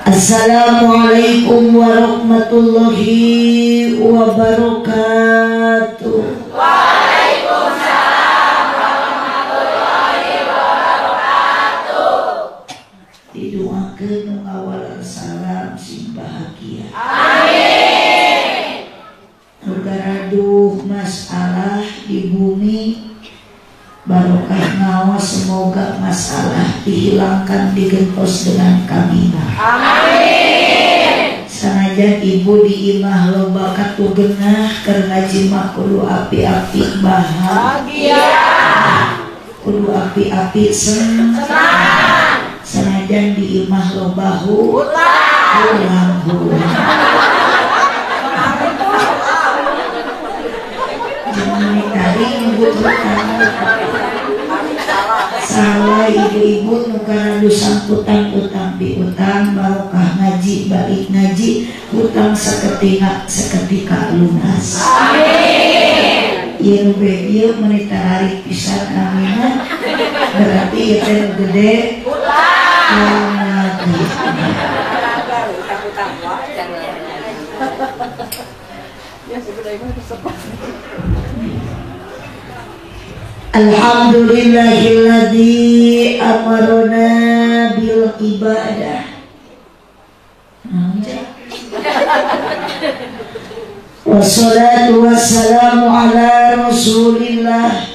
Assalamualaikum warahmatullahi wabarakatuh. Waalaikumsalam warahmatullahi wabarakatuh. Didoakeun nu ngawaler salam sing bahagia. Amin. Nu garaduh masalah di bumi, barokah ngaos semoga masalah dihilangkan digentos dengan kamina. Amin. Sanajan ibu di imah loba katugenah keur ngaji mah kudu api-api bahagia, kudu api-api senang. Sanajan di imah loba hutang hutang. Salah ibu-ibu nu kana sangkutan utang piutang, barokah ngaji balik ngaji hutang seketika seketika lunas. Amin. Ieu nu ieu meuni tararik pisan amina, berarti ieu teh nu gede hutang. Alhamdulillahilladzi amarona bil ibadah. Wassalatu wassalamu ala rasulillah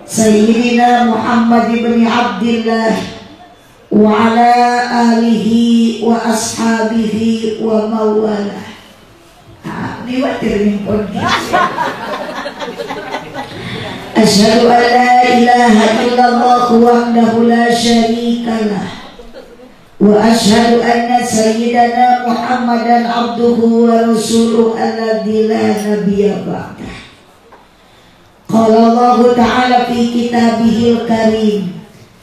Sayyidina Muhammad ibn Abdillah wa ala alihi wa ashabihi wa mawalah. Asyhadu an la ilaha illallah wahdahu la syarika lah wa asyhadu anna sayyidana Muhammadan abduhu wa rasuluhu alladzi la nabiyya ba'dah. Qala Allahu ta'ala fi kitabihil karim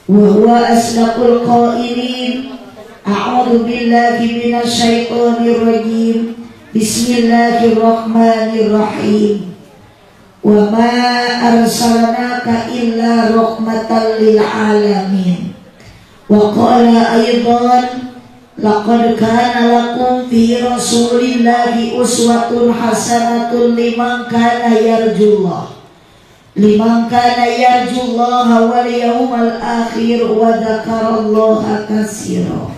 wa huwa asdaqul qailin. A'udzu billahi minasy syaithanir rajim. Bismillahirrahmanirrahim. Wa ma arsalnaka illa rahmatan lil alamin. Wa qala aidan laqad kana lakum fi rasulillahi uswatun hasanatun liman kana yarjullah wal yawmal akhir wa dzakarallaha katsira.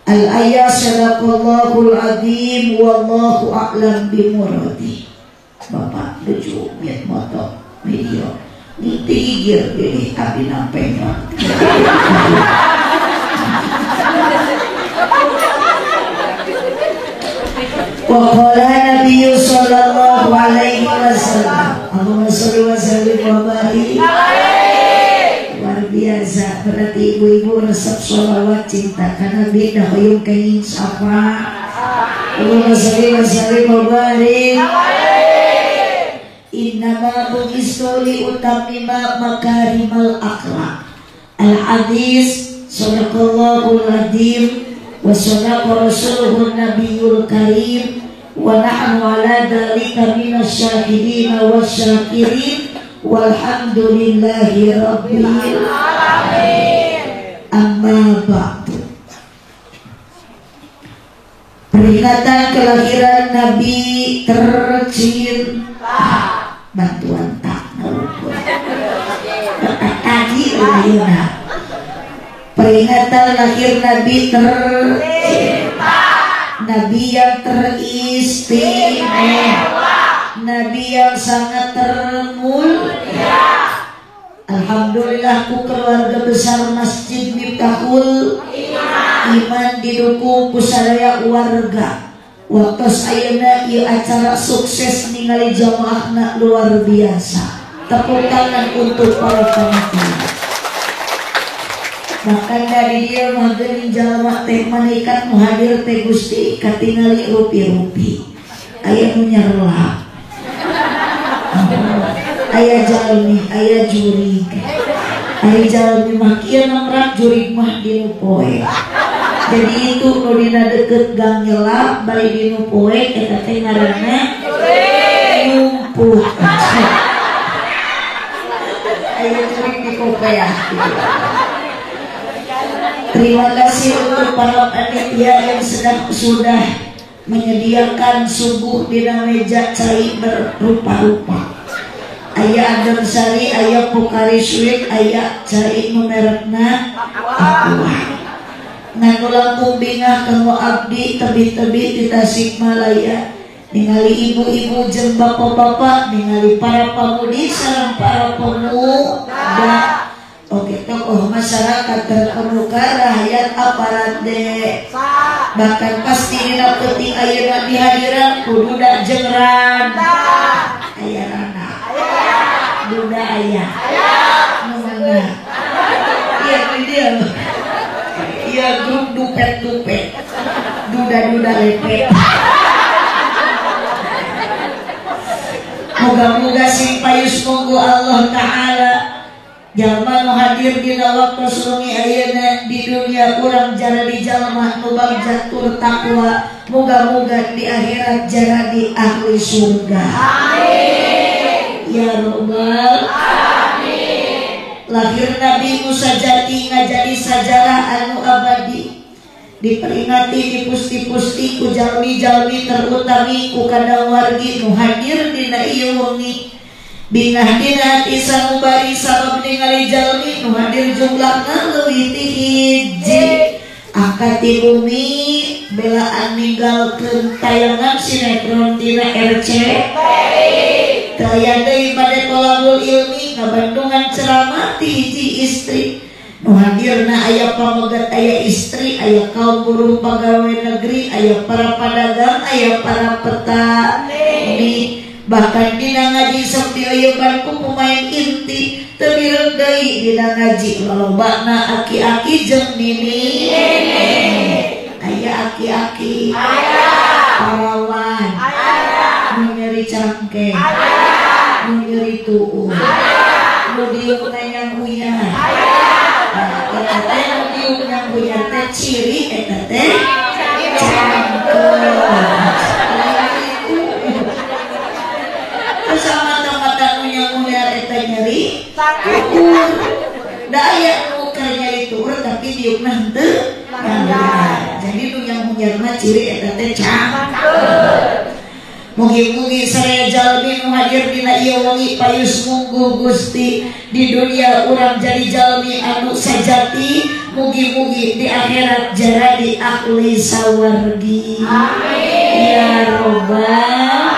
Al-ayat sadaqallahul azim wallahu a'lam bimuradi. Bapak lucu miat moto video tigir pilih api nampenya. Wa qala Nabi sallallahu alaihi wasallam. Allahumma sholli wa sallim wa barik. Luar biasa, berarti ibu-ibu resep sholawat cinta karena Nabi dah hoyong kenging syafaat. Allahumma sholli wa sallim wa barik. Innama bu'istu li utammima makarimal akhlak. Al hadis sadaqallahul azim wa sadaqa rasuluhun nabiyul karim wa nahnu ala dzalika minasy syahidin wasyakirin walhamdulillahi rabbil alamin. Amma ba'du. Peringatan kelahiran Nabi tercinta. Bantuan tak ngukur. Tadi ayeuna. Peringatan lahir Nabi tercinta. Nabi yang teristimewa, Nabi yang sangat termulia. Alhamdulillah ku keluarga besar Masjid Miftahul Iman didukung ku sadaya warga. Waktu ayeuna ieu acara sukses ningali jamaahna luar biasa. Tepuk tangan untuk para panitia. Bahkan dari dia mah geuning jalma teh malaikat nu hadir teh Gusti katingali rupi-rupi. Aya nu nyerlap. Aya jalmi, aya jurig. Aya jalmi mah kieu nangrak jurig mah dinu poe. Jadi itu nu dina deket gang nyelap bari dinu poe eta teh ngaranna ngumpul. Aya jurig di kopeah. Terima kasih untuk para panitia yang sudah menyediakan suguh dina meja cai berupa-rupa. Aya adem sari, aya Pocari Sweat, aya cai nu merekna Aqua. Nganu langkung bingah kanggo abdi tebih-tebih di Tasikmalaya. Ningali ibu-ibu jeung bapak-bapak, ningali para pamudi sareng para pemuda. Oke, tokoh masyarakat terkemuka, rakyat aparat desa, bahkan pasti dina peuting ayeuna dihadiran ku duda jeung randa. Aya randa, duda aya, nu mana? Iya dia, iya grup dupet-dupet, duda-duda lepet. Moga-moga sing payus monggo Allah Ta'ala. Jalma nu hadir dina waktu sungi ayeuna di dunia urang jaradi jalma nu bagja tur takwa, moga-moga di akhirat jaradi ahli surga. Amin. Ya robbal alamin. Lahir Nabi Musa jati ngajadi sajarah anu abadi. Diperingati di pusti-pusti ku jalmi-jalmi terutami ku kadang wargi nu hadir dina ieu wengi. Bingah dina hati sanubari sabab ningali jalmi nu hadir jumlahna leuwih ti hiji. Angkat ti bumi belaan ninggalkeun tayangan sinetron tina RCTI. Taya deui bade tolabul ilmi ngabandungan ceramah ti hiji istri. Nu hadirna aya pamegat, aya istri, aya kaum buruh pegawai negeri, aya para pedagang, aya para petani. Bahkan dina ngaji sok dioyoban ku pemain inti teu mireung deui dina ngaji lolobana aki-aki jeung nini. Aya aki-aki, parawan, nu nyeri cangkeng, nu nyeri tuur, nu diuk nanyang uyah. Eta teh nu diuk nanyang uyah teh ciri eta teh cangkeng. Sama-mata ngunyar eta nyeri tuur. Da aya nu keur nyeri tuur tapi diukna henteu nyamber. Jadi nu nyamber mah ciri eta teh cangkeun. Mugi-mugi saraya jalmi nu hadir dina ieu wengi payus mungguh Gusti di dunia urang jadi jalmi anu sajati, mugi-mugi di akhirat jaradi ahli sawargi. Amin. Ya robbal.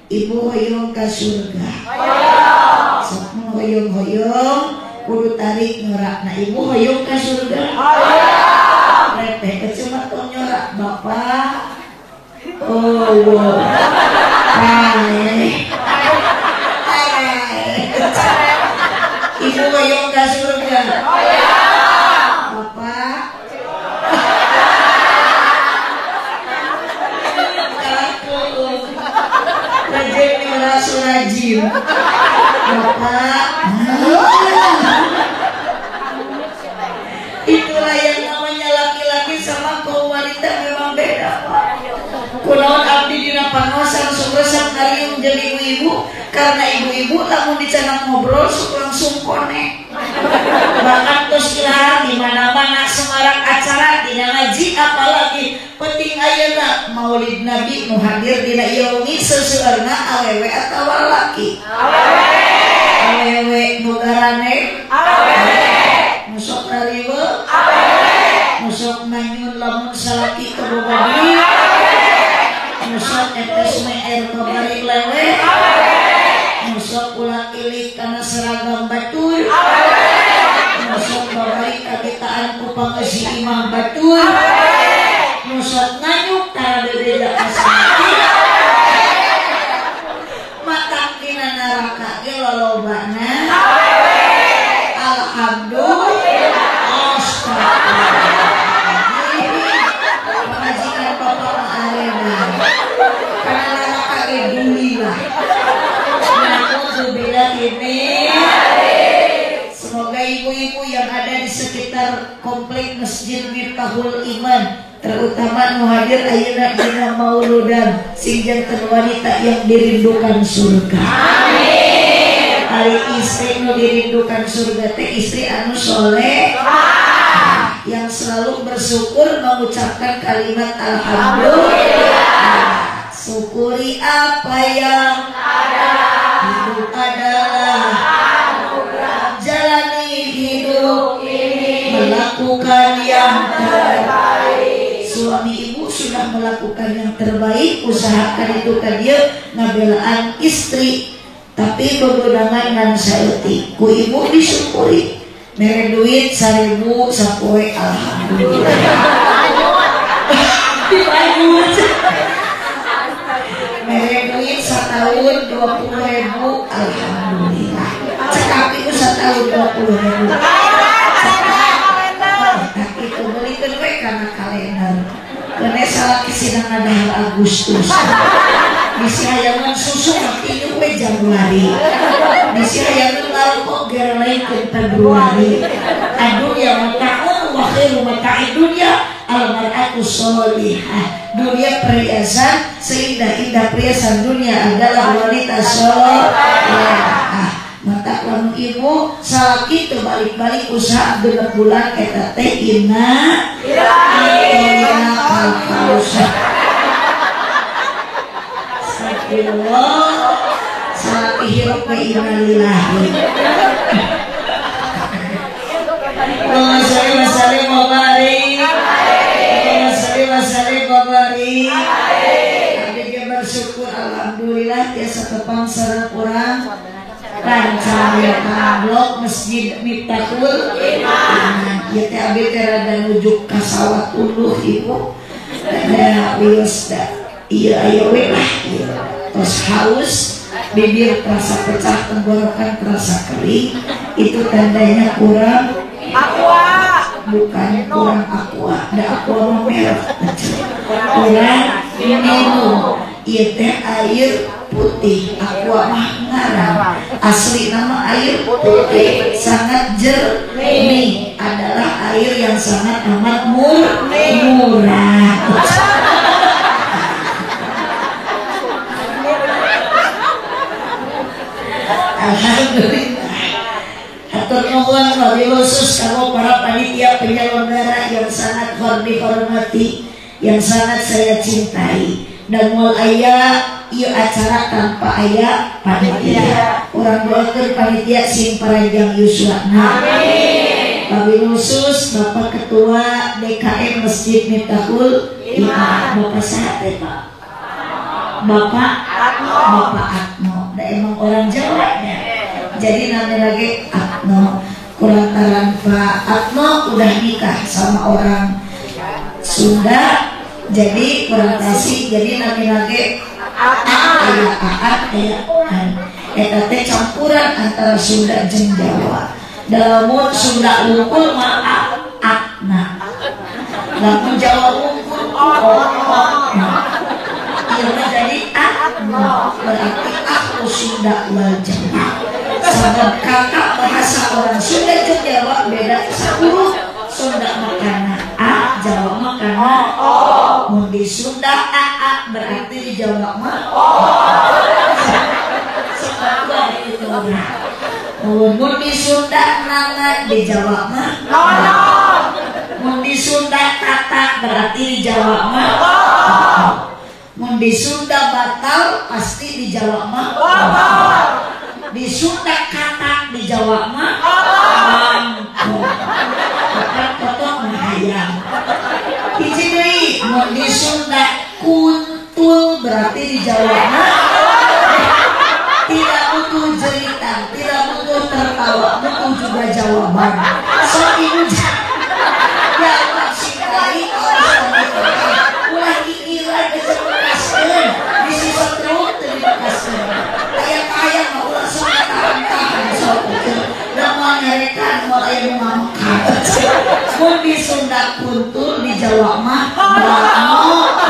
Ibu hoyong ka surga. Sok hoyong-hoyong kudu tarik nyorakna. Ibu hoyong ka surga. Hoyong. Repeh cuma tong nyorak bapak. Oh, wow. Hai. Hai. Ibu hoyong ka surga. Hoyong. Bapak. Rajin bapak. Itulah yang namanya laki-laki sama kaum wanita memang beda, Pak. Kunaon abdi dina pangaosan sok resep ngariung jeung ibu-ibu, karena ibu-ibu lamun dicanak ngobrol sok langsung konek. Bahkan terus hilang di mana-mana semarak acara dina ngaji, apalagi penting ayeuna Maulid Nabi nu hadir dina ieu wengi seseueurna awewe atawa lalaki. Awewe. Awewe nu garane, awewe. Nu sok rariweuh, awewe. Nu sok manyun lamun salaki teu boga duit, awewe. Nu sok etes meer babari lewe, awewe. Nu sok ulah ilik kana seragam batur, awewe. Nu sok babari kakitaan ku pangeusi imah batur, awewe. Nu sok nganyuk tara bebeda ka salaki. Matak dina neraka ge lolobana. Alhamdulillah. Astagfirullah. Pamajikan bapak mah arena. Kana neraka ge duli lah. Nauzubillah ini. Semoga ibu-ibu yang ada di sekitar komplek Masjid Miftahul Iman, terutama nu hadir ayeuna dina mauludan, sing janten wanita yang dirindukan surga. Amin. Ari istri nu dirindukan surga teh istri anu soleh. yang selalu bersyukur mengucapkan kalimat alhamdulillah. Syukuri apa yang ada. Hidup adalah anugerah. Jalani hidup ini melakukan yang terbaik. Suami ibu sudah melakukan yang terbaik, usahakan itu ka dieu ngabelaan istri. Tapi bebenangan ngan saeutik ku ibu disyukuri. Mere duit 1000 sapoe alhamdulillah. Dipanyut. Mere duit setahun 20.000 alhamdulillah. Cekap itu setahun 20.000. Tak itu belikeun we kana kalender. Keun salaki sidang ngadahar Agustus. Bisi hayangan susu mati we Januari. Bisi hayangan ngarokok gerelaikeun Februari. Adunya mata'un wa khairu mata'i dunya al-mar'atu sholihah. Dunia perhiasan, seindah-indah perhiasan dunia adalah wanita sholihah. Mata lamun ibu salaki teu balik-balik usaha genep bulan eta teh inna inna al-kausar. Astagfirullah. Salaki hirup we innalillahi. Allahumma sholli wa sallim wa barik. Allahumma sholli wa sallim wa barik. Abdi ge bersyukur alhamdulillah tiasa tepang sareng urang rancang blok Masjid Miftahul Iman. Ieu teh abdi teh rada nuju ka sawah tunduh ibu. Da wios da ieu aya we lah ieu. Tos haus, bibir terasa pecah, tenggorokan terasa kering, itu tandanya kurang aqua. Bukan kurang aqua, da aqua mah merek. Kurang minum. Ieu teh air putih, aqua mah ngarang. Asli nama air putih, sangat jernih, adalah air yang sangat amat murah. Alhamdulillah. Hatur nuhun wabil khusus kamu para panitia penyelenggara yang sangat dihormati, yang sangat saya cintai. Dan moal aya ieu acara tanpa aya panitia. Urang doakeun panitia sing paranjang yuswana. Amin. Wabil khusus Bapak Ketua DKM Masjid Miftahul Iman. Bapak saha teh, Pak? Bapak Atmo. Bapak Atmo. Da emang orang Jawa nya. Jadi namanya lagi Atmo. Kulantaran Pak Atmo udah nikah sama orang Sunda, jadi kurang kasih, jadi namanya lagi Aya Aat aya An. Eta teh campuran antara Sunda jeung Jawa. Lamun Sunda unggul mah Atna. Lamun Jawa unggul Otna. Ieu mah jadi Atmo, berarti aku Sunda wal Jawa. Sabab kata bahasa orang Sunda jeung Jawa beda 10. Sunda makana A, Jawa makana O. Mun di Sunda A, A berarti di Jawa mah O. Sebab itu. Mun di Sunda nana, di Jawa mah nono. Mun di Sunda tata berarti di Jawa mah o. Mun di Sunda batal pasti di Jawa mah batal. Di Sunda kata di Jawa mah bangkok. Kotok mah hayam. Hiji deui, mun di Sunda kuntul berarti di Jawa mah tidak butuh jeritan, tidak butuh tertawa, butuh juga jawaban. So ibu jawab cintai ulah gigiran dicekaskeun, bisi setruk teu dibekaskeun. Aya-aya mah ulah sok tahan-tahan sok da moal nyarekan moal aya nu ngamekar. Mun di Sunda kuntul, di Jawa mah bangok.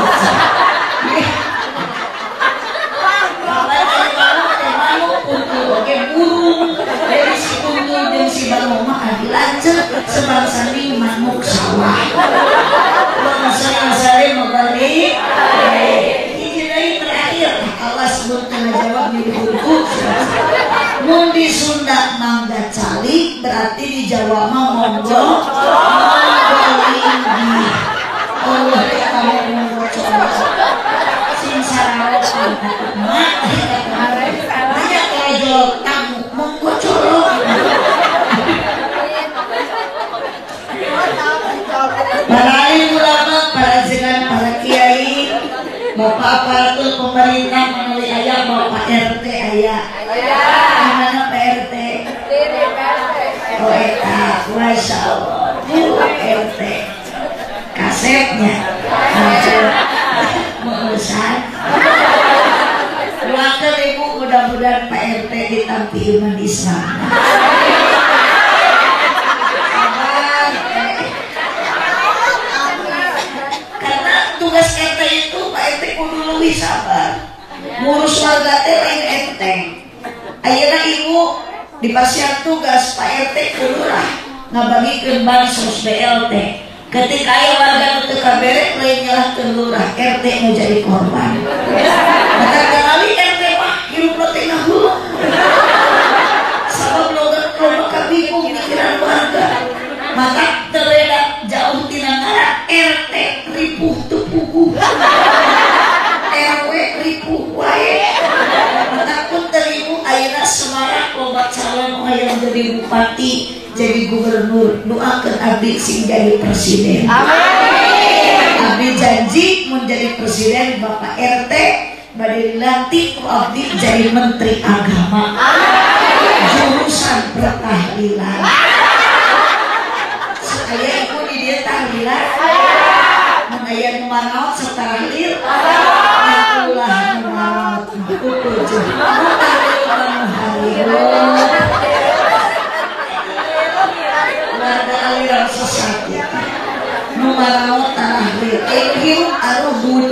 Burung dari si kuntul dan si bangok mah adi lanceuk sebangsa ni manuk sawah. Bangsa-bangsa mabalik. Hiji deui terakhir, awas mun teu ngajawab di buku. Mun di Sunda mangga calik berarti di Jawa mah monggo monggo linggih. Allah kamu monggo colok. Sing sarawat mak banyak kalau tamu monggo colok. Para alim ulama, para jenang, para kiai, bapak aparatur pemerintah melalui ayah, bapak RT ayah. Gimana Pak RT? Oh eta, masya Allah, Bu RT, kasetnya, mengurusan. Doakan ibu mudah-mudahan Pak RT ditampi iman Islam. Tugas RT itu Pak RT kudu leuwih sabar. Ngurus warga teh lain enteng. Ayeuna ibu di pasian tugas Pak RT kudu lah ngabagikeun bansos BLT. Ketika aya warga nu teu kabere lain nyalahkeun lurah, RT nu jadi korban. Maka kali RT mah hirupna teh ngahuleng. Sabab loba kabingung mikiran warga. Maka teu beda jauh tina ngaran RT ripuh teu puguh. RW ripuh wae. Maka pun teribu ayeuna Semarang loba calon hayang jadi bupati, jadi gubernur. Doakeun abdi sing jadi presiden. Amin. Abdi janji mun jadi presiden Bapak RT bade dilantik ku abdi jadi menteri agama. Amin. Jurusan pertahlilan. Aya ibu di dieu tahlilan. Mun aya nu maraot serta tahlil. Ulah nu maraot mah tujuh. Tahlil mah halil. Warga aliran sesat ya. Nu maraot tahlil. Hirup aruhun.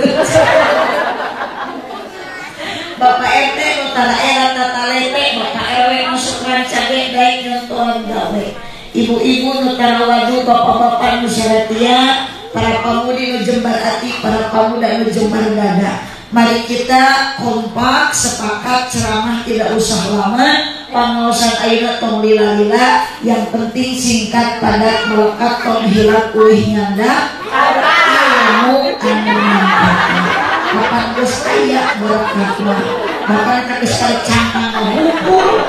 Bapak RT nu tara era tatalete, Bapak RW masuk rancage daek nyontohan gawe. Ibu-ibu nu tarawadu, bapak-bapak nu saratia, para pamudi nu jembar ati, para pamuda nu jembar dada. Mari kita kompak, sepakat, ceramah tidak usah lama, pangaosan ayeuna tong lila-lila, yang penting singkat, padat, melekat, tong hilap ulih nyandak ilmu anu manfaat. Bapak geus aya berkat mah, bahkan geus cangkang ngumpul.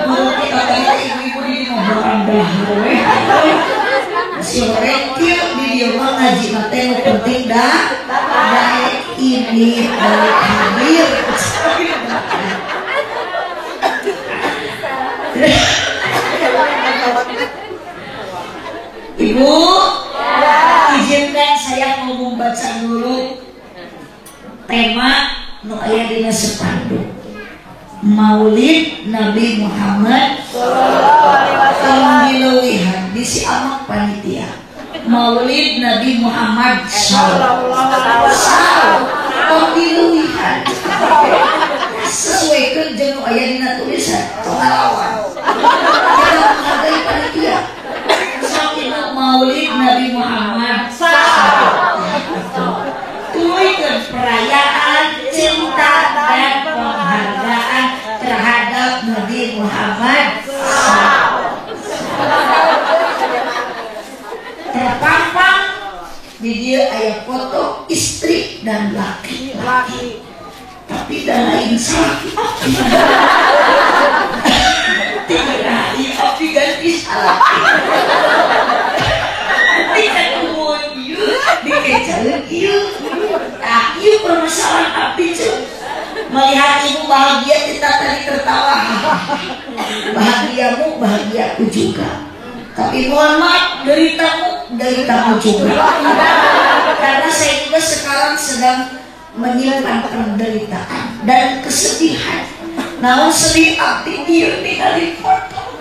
Guru kita tadi ibu-ibu di ngobrol dahar we. Si kieu di dieu mah ngaji mah teh nu penting dah baik ini baik hadir. Ibu, izinkan saya mau membaca dulu tema nu aya dina spanduk. Maulid Nabi Muhammad sallallahu alaihi wasallam dileuwihan di si amak panitia. Maulid Nabi Muhammad sallallahu alaihi wasallam dileuwihan. Sesuaikeun jeung nu aya dina tulisan tong ngalawan. Kita menghargai panitia. Sok Maulid Nabi Muhammad sallallahu alaihi wasallam. Tuluykeun perayaan cinta dan penghargaan terhadap Nabi Muhammad SAW. Terpampang di dia aya foto istri dan laki-laki. Tapi dah lain salaki. Tinggal api ganti salaki. Tidak umum ieu, dikejalan ieu. Nah, ieu permasalahan abdi ceu. Melihat ibu bahagia kita tadi tertawa. Bahagiamu bahagiaku juga. Tapi mohon maaf, deritamu deritamu juga. Karena saya juga sekarang sedang menyimpan penderitaan dan kesedihan. Namun sedih abdi ieu ningali foto.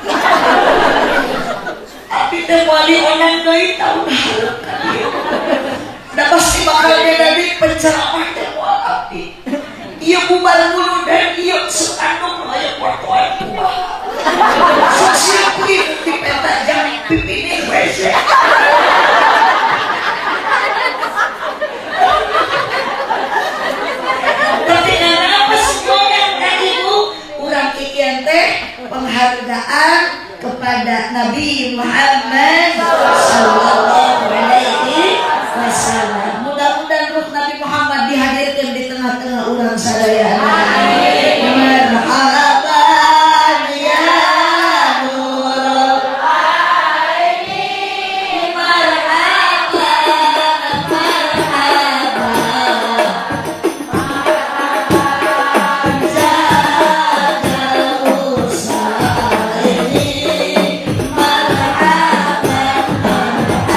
Abdi teh moal diundang deui tahun hareup ka dieu. Da pasti bakal beda deui penceramah teh moal abdi. Ieu bubar mulu dan ieu spanduk nu aya fotoan kumaha. Sok siap ku ieu dipenta jang pipilih we sia. Tapi kenapa semuanya ka ibu urang kikian Nabi Muhammad sallallahu alaihi wasallam. Mudah-mudahan ruh Nabi Muhammad dihadirkan di tengah-tengah urang sadaya. Amin. Marhaban ya nurul aini, marhaban marhaban jagal usaini, marhaban marhaban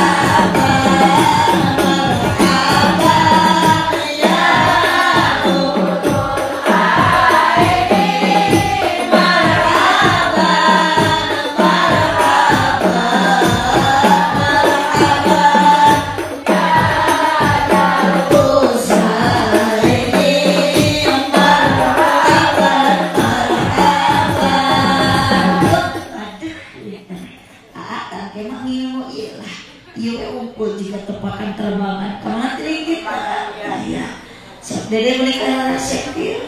marhaban ya nurul aini, marhaban marhaban marhaban usaini, marhaban marhaban. Aduh, ah, emang ilmu ilah. Ieu we unggul jika tepakan terbangan. Kamana teuing kita? Aya. Sok dede menikah resep ieu.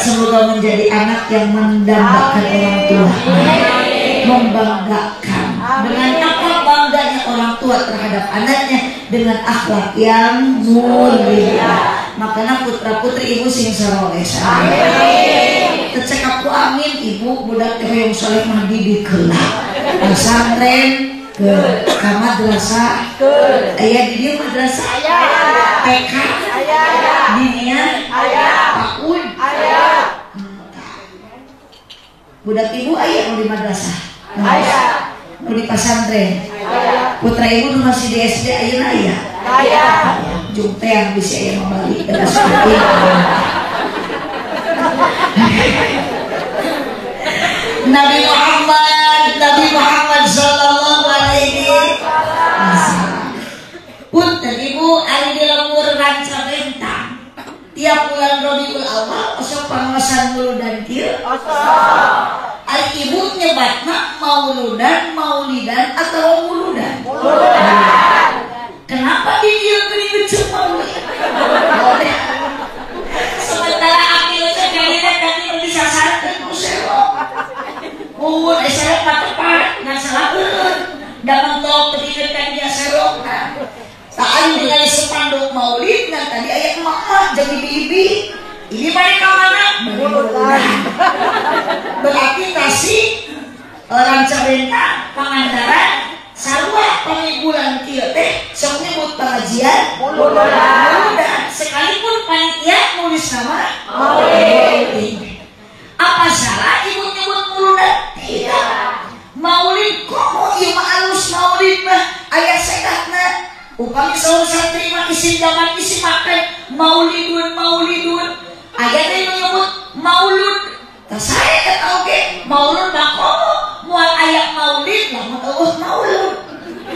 Semoga menjadi anak yang mendambakan orang tua, membanggakan. Dengan apa bangganya orang tua terhadap anaknya? Dengan akhlak yang mulia. Makanya putra putri ibu sing saroleh. Amin. Tercekap ku amin ibu budak teh hoyong soleh mah didikeula. Pesantren ke ka madrasah aya di dieu madrasah aya, TK aya, diniyah aya, PAUD aya. Budak ibu aya nu di madrasah aya, nu di pesantren aya. Putra ibu nu masih di SD ayeuna aya aya. Jung teang bisi aya nu balik dari sekolah. Nabi Muhammad, Nabi Muhammad sallallahu alaihi wasallam. Punten ibu ari di lembur Ranca Bentang. Tiap bulan Rabiul Awal osok pangaosan muludan kieu. Ari ibu nyebatna mauludan, maulidan atau muludan? Muludan. Kenapa di dieu geuning ngecep maulid? Boleh. Sementara amil teh gawean tadi nu disasarkeun ku serok. Mun serok mah tepat, ngan salah eureun. Da mentok teu kan dia serokna. Tah anu ningali spanduk maulid ngan tadi aya emak-emak jeung ibi-ibi. Ini bade ka mana? Muludan. Berarti Tasik, Ranca Bentang, Pangandaran, sarua pamibulan kieu teh sok nyebut pengajian muludan. Sekalipun panitia nulis nama maulid. Apa salah ibu nyebut muludan? Tidak. Maulid komo ieu mah alus maulid mah aya segatna. Upami saur santri mah isim zaman isim makan maulidun maulidun. Aya teh nu nyebut maulud. Tah sae eta oge maulud mah komo moal aya maulid lamun eueuh maulud.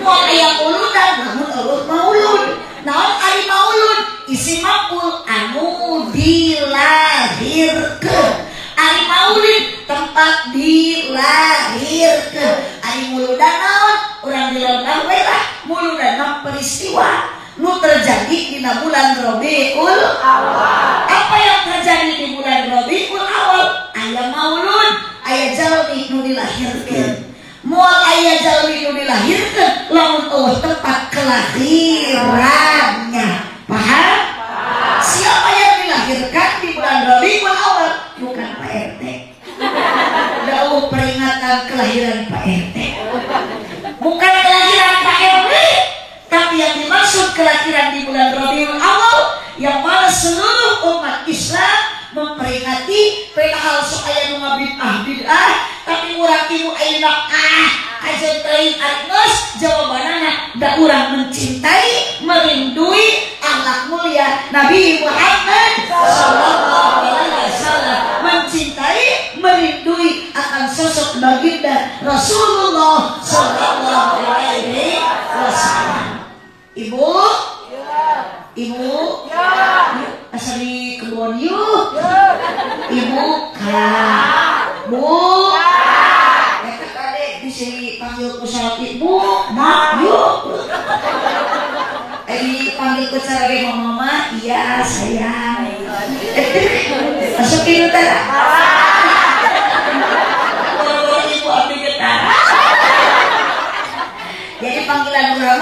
Moal aya muludan lamun eueuh maulud. Naon ari maulud? Isim maf'ul anu dilahirkeun. Ari maulid tempat dilahirkeun. Ari muludan naon? Urang dilontar we lah. Muludan mah peristiwa nu terjadi dina bulan Rabiul Awal. Apa yang terjadi di bulan Rabiul Awal? Aya maulud, aya jalmi nu dilahirkeun. Moal aya jalmi nu dilahirkeun lamun eueuh tempat kelahirannya. Paham? Siapa yang dilahirkan di bulan Rabiul Awal? Bukan Pak RT. Dauh peringatan kelahiran Pak RT. Bukan kelahiran Pak RW, tapi yang dimaksud kelahiran di bulan Rabiul Awal yang mana seluruh umat Islam memperingati padahal sok aya nu ngabid'ah bid'ah tapi urang ibu ayeuna kajeun teuing geus jawabanana da urang mencintai merindui akhlak mulia Nabi Muhammad sallallahu alaihi wasallam, mencintai merindui akan sosok baginda Rasulullah sallallahu alaihi wasallam. Ibu, ibu, asal di kebun yuk. Ibu, kak, bu, eta kade bisa dipanggil ku salaki ibu, mak, yuk. Dipanggil ku cara mama, iya sayang. Masuk ke utara. Ibu abdi getara.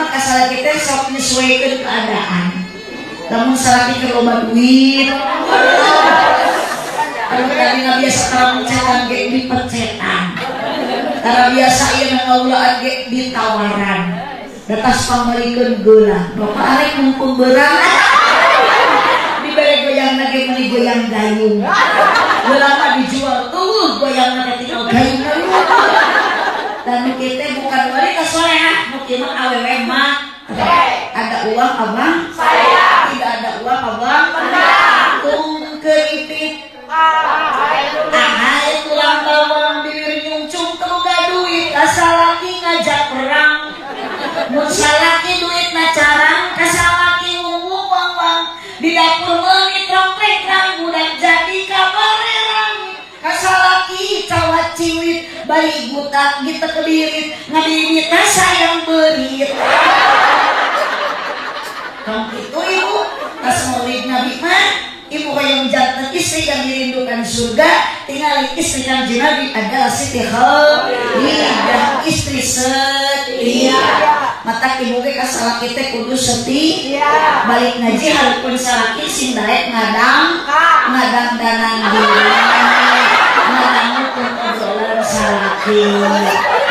mah kasalaki teh sok nyesuaikeun keadaan. Lamun salaki keur loba duit. Anu tadi biasa tara ge dipercetan. Tara biasa ieu ngaulaan ge ditawaran. Datas pamelikeun geula. Bapak arek mumpung beurang. Dibere goyangna ge meuni goyang gayung. Geula mah dijual tuh goyangna teh tinggal gayung. Dan nu kieu teh bukan wanita solehah, nu kieu mah awewe mah. Ada uang abang? Saya. Tidak ada uang abang? Menang. Tung keripik. Ahai tulang bawang bibir nyungcung teu duit kasalaki ngajak perang. Mun salaki duit na carang kasalaki wung wang wang di dapur meuni trongtreng budak jadi kabarerang. Kasalaki cawat ciwit bayi butak gitu kedirit ngabibita sayang berit. Tong itu ibu tas maulid Nabi mah ibu hoyong janten istri yang dirindukan surga, tinggal istri kanjeng Nabi adalah Siti Khadijah, istri setia. Mata ibu ge ka salaki teh kudu setia. Balik ngaji hareupeun salaki sing daek ngadang, ngadang danan diri. Ngadangukeun obrolan salaki.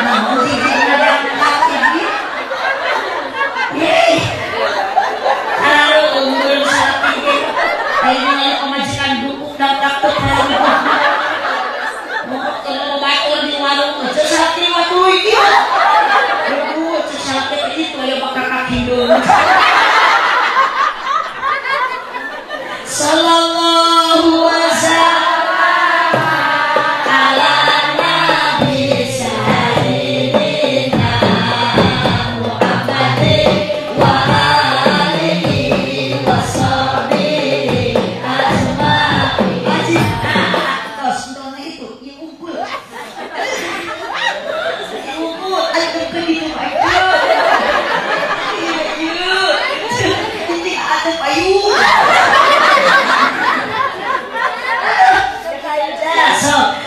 Naon hiji ngadang kaki. Yeay. Areupeun salaki ge. Ayeuna pamajikan dukuk dan takut kalau mau batur di warung aja salaki mah duit ieu. Ibu salaki itu aya bakal kaki deui. Sallallahu wasallam ala nabi sayyidina Muhammadin wa alihi washabihi ajmain. Tos entona itu ieu unggul. Ieu unggul aya keur ditu aja. Ieu ini atuh payu.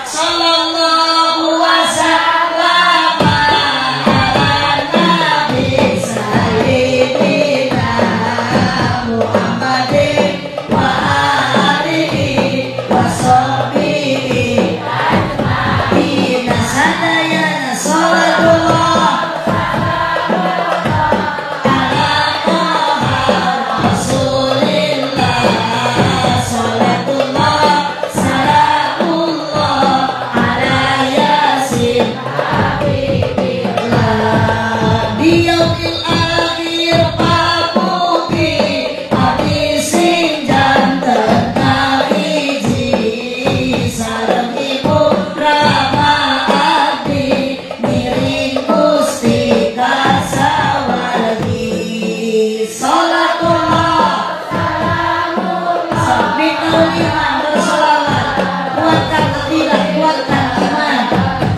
Sallallahu wasallam ala nabi sayyidina Muhammadin wa alihi washabihi ajmain. Sadayana salatullah ala Toha Rasulillah, salatullah salamullah ala Yasin Habibillah. Di yaumil akhir pamugi abdi sing janten kahiji sareng ibu Rama abdi miring Gusti kasawargi. Salatullah salamullah lima bersolawat, kuatkan akidah, kuatkan iman.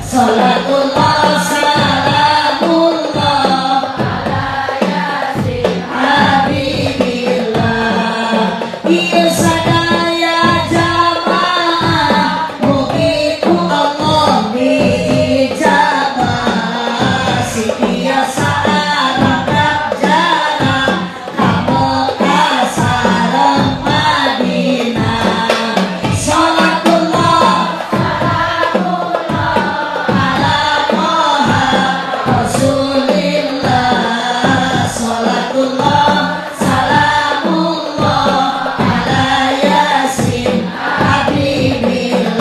Salatullah salamullah ala Yasin Habibillah. Ieu sadaya jamaah mugi ku Allah diijabah. Siti sareng jarang ka Mekah sareng Madinah. Salatullah ala Toha Rasulillah, salatullah salamullah ala Yasin Habibillah.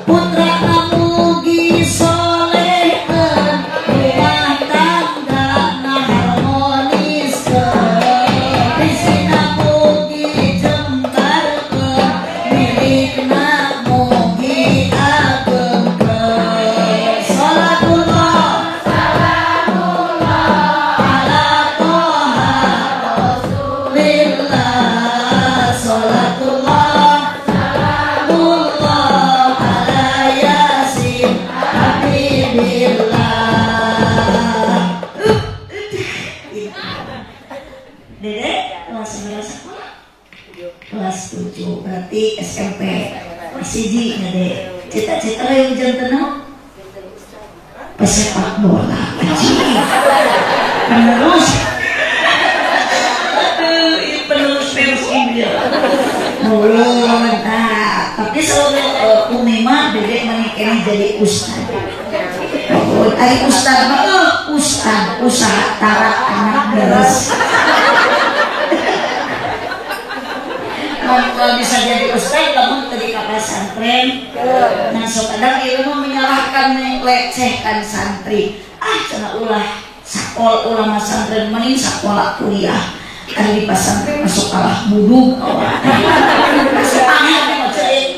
Putra mugi solehkeun, rumah tangga harmoniskeun, rizkina mugi jembarkeun, milikna mugi agengkeun. Salatullah ala Toha Rasulillah, salatullah salamullah ala Yasin Habibillah. Dede kelas berapa sekolah? Kelas 7, berarti SMP. Masih hiji nya Dek. Cita-cita yang janten naon? Pesepak bola. Anjing. Penerus. Penerus virus ini. Nah, tapi selalu Umi mah dedek menikah jadi ustad. Ari ustad mah ustad usaha tarak anak beres. Kalau bisa jadi ustad kamu tadi ka pesantren. Nah, sok kadang ilmu menyalahkan melecehkan santri. Ah, cenah ulah sakola ulama santren mending sakola kuliah. Ari di pesantren masuk kalah budug.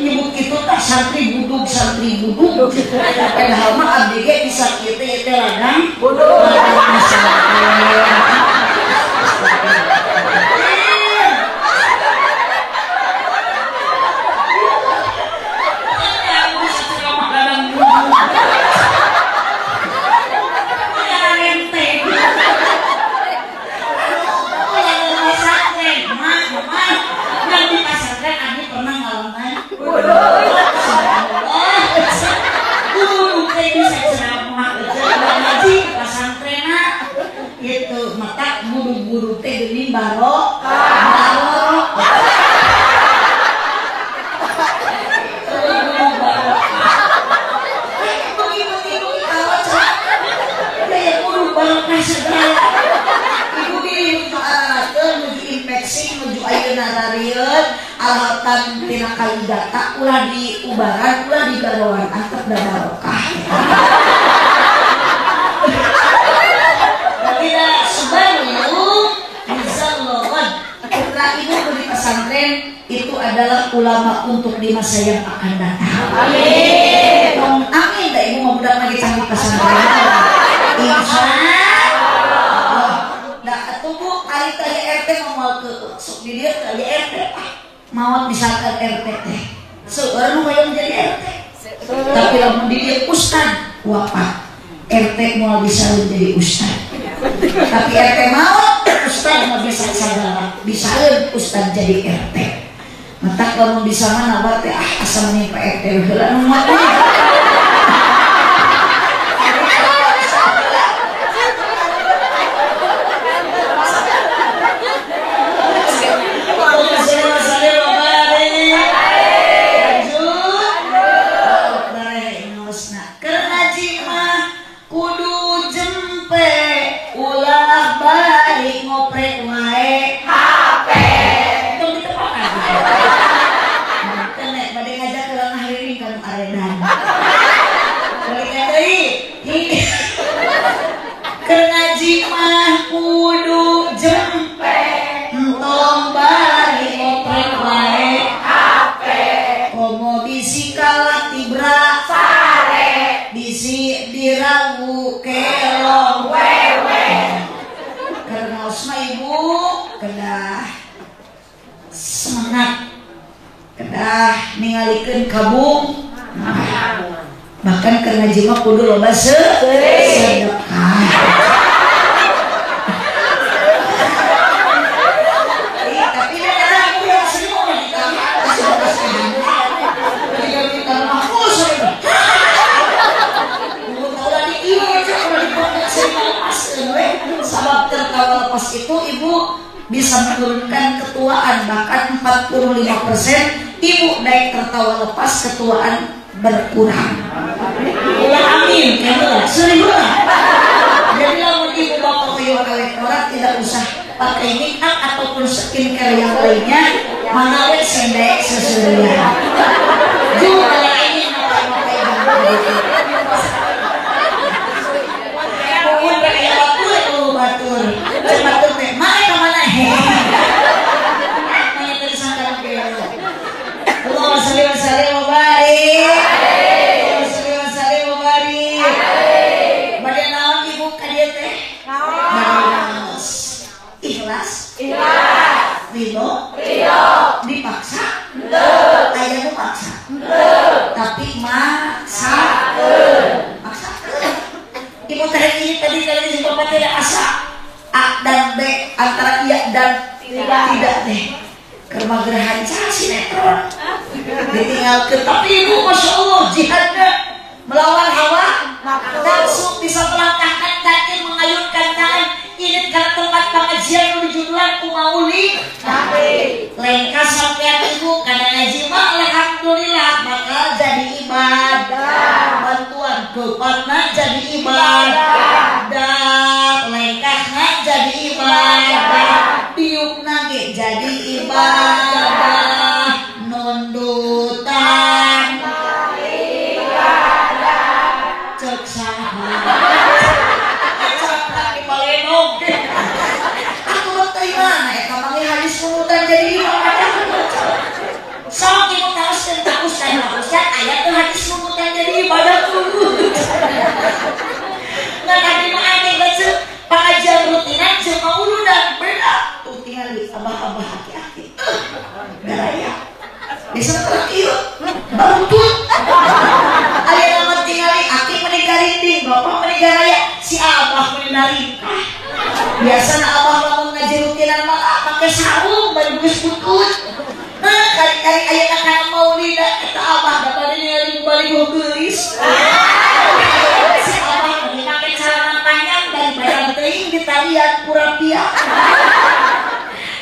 Nyebut kitu tah santri budug, santri budug. Padahal mah abdi ge bisa kieu teh ladang budug. Alatan tina kalidata ulah di ubaran ulah di garoan antep da barokah. Tidak sebaru bisa putra ibu di pesantren itu adalah ulama untuk di masa yang akan datang. Amin. Amin dah ibu mau budak lagi canggih pesantren. Insya Allah. Nah tunggu kali tadi RT mau ke sok di dia tadi RT mawat misalkan RT teh. Seueur nu hoyong jadi RT. Tapi lamun di dia ustad wafat. RT moal bisa jadi ustad. Tapi RT mau ustad mau bisa sagala. Bisaeun ustad jadi RT. Matak lamun bisa mah nawar teh ah asa menimpa RT heula nu mah. Ningalikeun kabung bahkan keur ngaji mah kudu loba sedekah. Tapi aku yang sering sabab tertawa lepas itu ibu bisa menurunkan ketuaan bahkan 45% ibu naik tertawa lepas ketuaan berkurang. Ulah amin, ya seribu lah. Jadi lamun ibu bapak hoyong awet orang tidak usah pakai make up ataupun skincare yang lainnya, mana we sendek sesuai. Juga ini pakai jangan gitu. Mun kaya batur, batur. Batur teh mana ka mana he. Allahumma sholli wa sallim wa barik. Allahumma sholli wa sallim wa barik. Bade naon ibu ka dieu teh? Naon? Ikhlas? Ikhlas. Ridho? Ridho. Dipaksa? Henteu. Aya nu paksa? Henteu. Tapi maksakeun. Maksakeun. Ibu teh ini tadi kali si bapak teh asa A dan B antara iya dan tidak teh. Kermagerahan cah sinetron ditinggalkan, tapi ibu masya Allah jihadnya melawan hawa nafsu, bisa melangkahkan kaki, mengayunkan tangan. Ini karena tempat pengajian nu dijudulan ku maulid. Lengkah sampean ibu kana ngaji mah alhamdulillah bakal jadi ibadah. Bantuan kepatna jadi ibadah. Lengkahna jadi ibadah. Diukna ge jadi ibadah. Nundutan ibadah. Cek saha. Aku teh mana eta manggih hadis nundutan jadi ibadah. Sok ibu taoskeun ka ustaz, ustaz aya teu hadis nundutan jadi ibadah tuh. Ngan abdi mah aneh geus pangajian rutinan jeung mauludan beda. Tuh tingali abah-abah aki-aki. Garaya. Bisa teh ieu baruntut. Aya nama tingali aki meni garinding, bapak meni garaya, si abah meni naringkah. Biasana abah lamun ngaji rutinan mah make sarung bari geus butut. Nah, kali-kali ayeuna kana maulidan eta abah da bade ningali baligo geulis. Si abah meni make celana panjang daripada teuing ditalian purapia.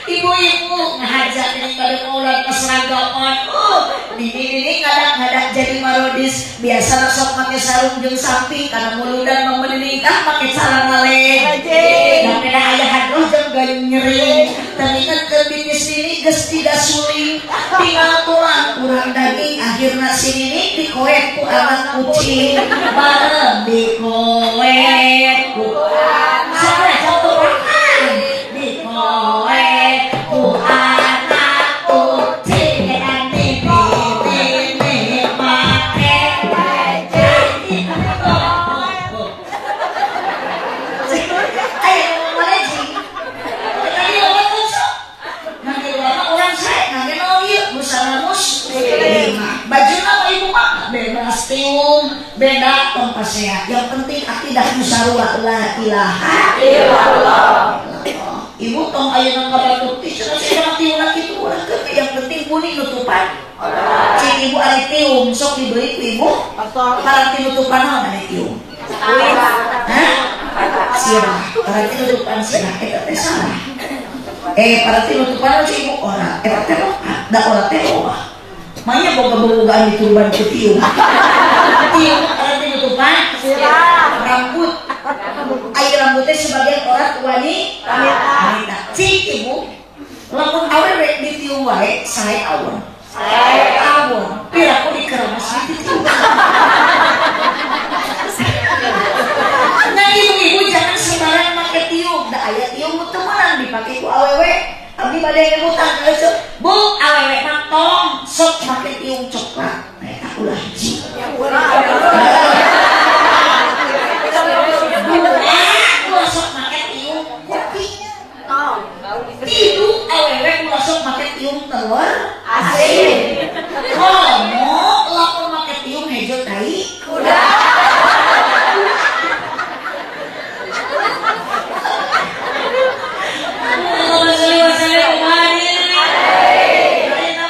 Ibu-ibu ngahajak ini pada maulan keseragaman. Nini-nini kadang-kadang jadi marodis. Biasa sok make sarung jeung samping kana muludan mah meuni make celana leng. Da peda aya hadroh jeung gayung nyering. Teu ke bisnis nini geus tidak suling. Tinggal tulang kurang daging akhirna si nini dikoet ku anak kucing. Bareng dikoet ku anak dikoet ku anak kucing. Nini make baju. Ayo malejing. Tadi lewat tuh. Nanti lama orang saya nanti mau ieu busana muslim. Baju nama ibu mah bebas tiung, beda tong pasea. Yang penting akidah musarua la ilaha illallah. Ibu tong ayeuna ka batur teh cenah sia tiung kitu urang teh yang penting kuning nutupan. Cik ibu ari tiung sok dibeli ku ibu. Paranti nutupan naon ari tiung? Hah? Sirah. Paranti nutupan sirah eta teh salah. Paranti nutupan cik ibu ora. Eta teh da ora teh ora. Manya boga-bogaan di turban ku tiung. Tiung paranti nutupan sirah. Rambut. Air rambutnya sebagian orang wanita. Cik ibu, lamun awewe ditiung wae sae awon. Sae awon. Piraku dikeremes ditiung. Nah ibu-ibu jangan sembarang make tiung. Da aya tiung teu meunang dipake ku awewe. Abdi bade ngemutan ka Bu, awewe mah tong sok make tiung coklat. Eta ulah cik. Ulah sok make tiung kopi. Tilu awewe ulah sok make tiung telur asin. Komo lamun make tiung hejo tai kuda.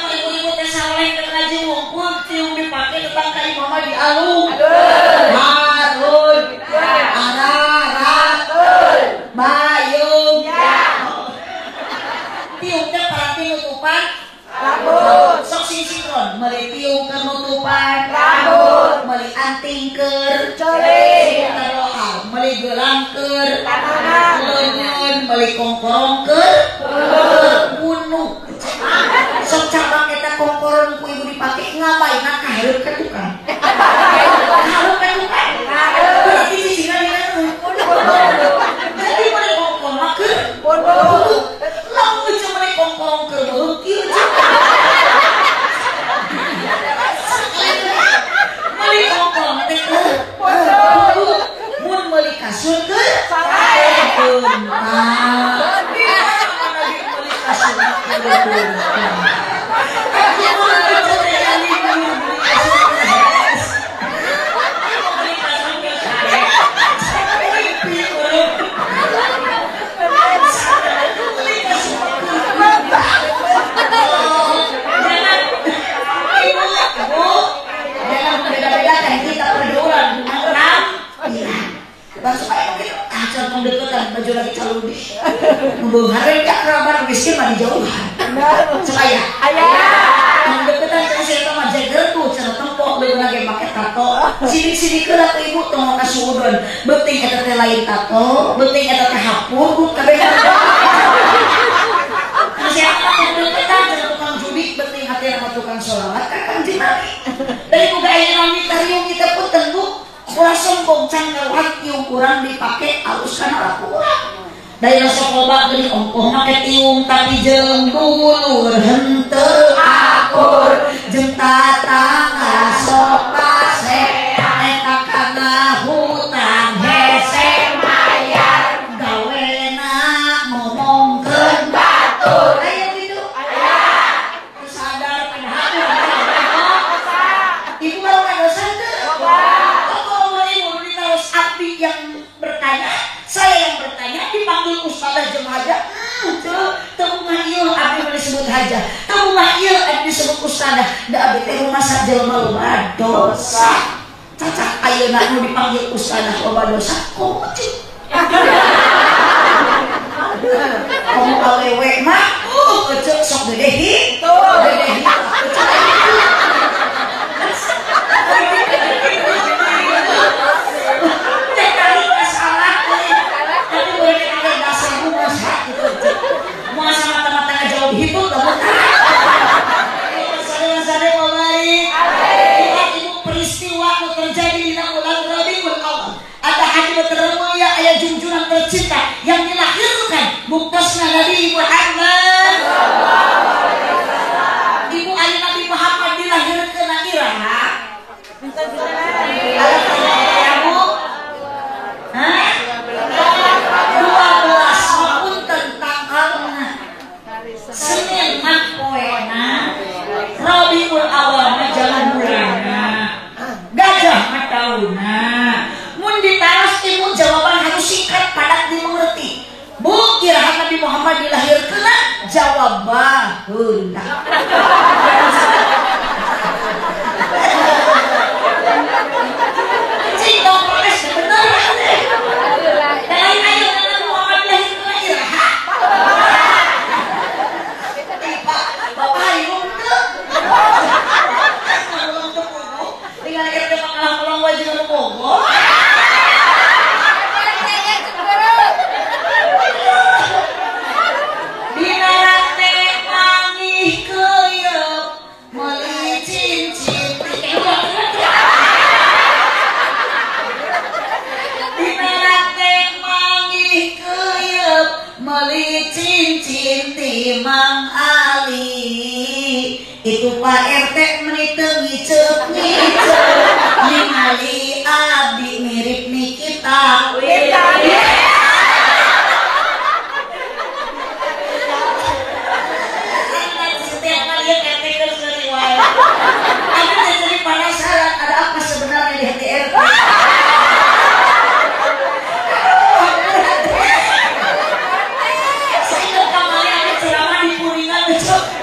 Ibu-ibu teh saleh keur ngaji wungkul tiung dipake tetang ka imama dialung. Harun, Ararat, Bayung. Tiung teh paranti nutupan rambut. Sok sing sinkron, meuli tiung keur nutupan rambut, meuli anting keur ceuli, meuli gelang keur tanaman, leungeun, meuli kongkorong keur bunuh. Sok cabang eta kongkorong ku ibu dipake ngapaina kahareup ka tukang. Kahareup ka tukang. Berarti cicingna dina. Jadi meuli kongkorong mah keur bunuh. Lamun geus meuli kongkorong keur beuh kieu. Meuli kongkorong teh keur bunuh. Mun meuli kasur keur sae. Meuli kasur keur baju lagi calon. Nu beunghar teh kerabat miskin mah dijauhan. Sok aya. Aya. Mun deketan ka si eta mah jeger tuh cenah tempo leuweung ge make tato. Sidik-sidik heula ku ibu tong ka suudon. Beuting eta teh lain tato, beuting eta teh hapur kabeh. Siapa tong deketan cenah tukang judi beuting hati sama tukang sholawat ka Kangjeng Nabi. Dari boga aya nami tariung kita pun tenggu ulah sombong can ngaruhan tiung kurang dipake alus kana lakuan. Dari sok loba geuning ongkoh make tiung tapi jeung dulur henteu akur jeung tatangga sok pase eta kana hutang hese mayar gawena ngomongkeun batur. Aya kitu aya sadar padahal ibu baru dosa teu kalau ibu ditaros abdi yang bertanya, saya yang bertanya dipanggil ustazah jeung haja. Teu mah ieu abdi mah disebut haja. Teu mah ieu abdi disebut ustazah. Da abdi teh rumasa jelema loba dosa. Cacak ayeuna nu dipanggil ustazah loba dosa komo cing. Komo awewe mah eceu sok gede hi. Gede hi. Ibu peristiwa nu terjadi di bulan Rabiul Awal. Ada hadiah termulia ayah junjungan tercinta yang dilahirkan buktosna Nabi Muhammad. Ibu ayah Nabi Muhammad dilahirkan iraha? Ibu? Hah? 12 mapunten tanggalna. Senin mah poena, Rabiul Awal mah jalan bulanna, gajah mah taunna. Mun ditaros ibu jawaban harus singkat padat dimengerti. Bu, iraha Nabi Muhammad dilahirkeun? Jawab baheula. Cing tong protes bener. Lain ayo Nabi Muhammad dilahirkeun iraha? Bapak ibu teu. Ulang teu pogo. Tinggal RT mah kalah ulang wajib nu pogo. Dina rante mangih keuyeup meuli cincin. Dina rante mangih keuyeup meuli cincin ti Mang Ali. Itu Pak RT meni teu ngiceup-ngiceup ningali abdi mirip Nikita. Setiap kali RT keur seuri wae. Aku jadi penasaran ada apa sebenarnya di hati RT. Saya ingat kemarin ada ceramah di Kuningan,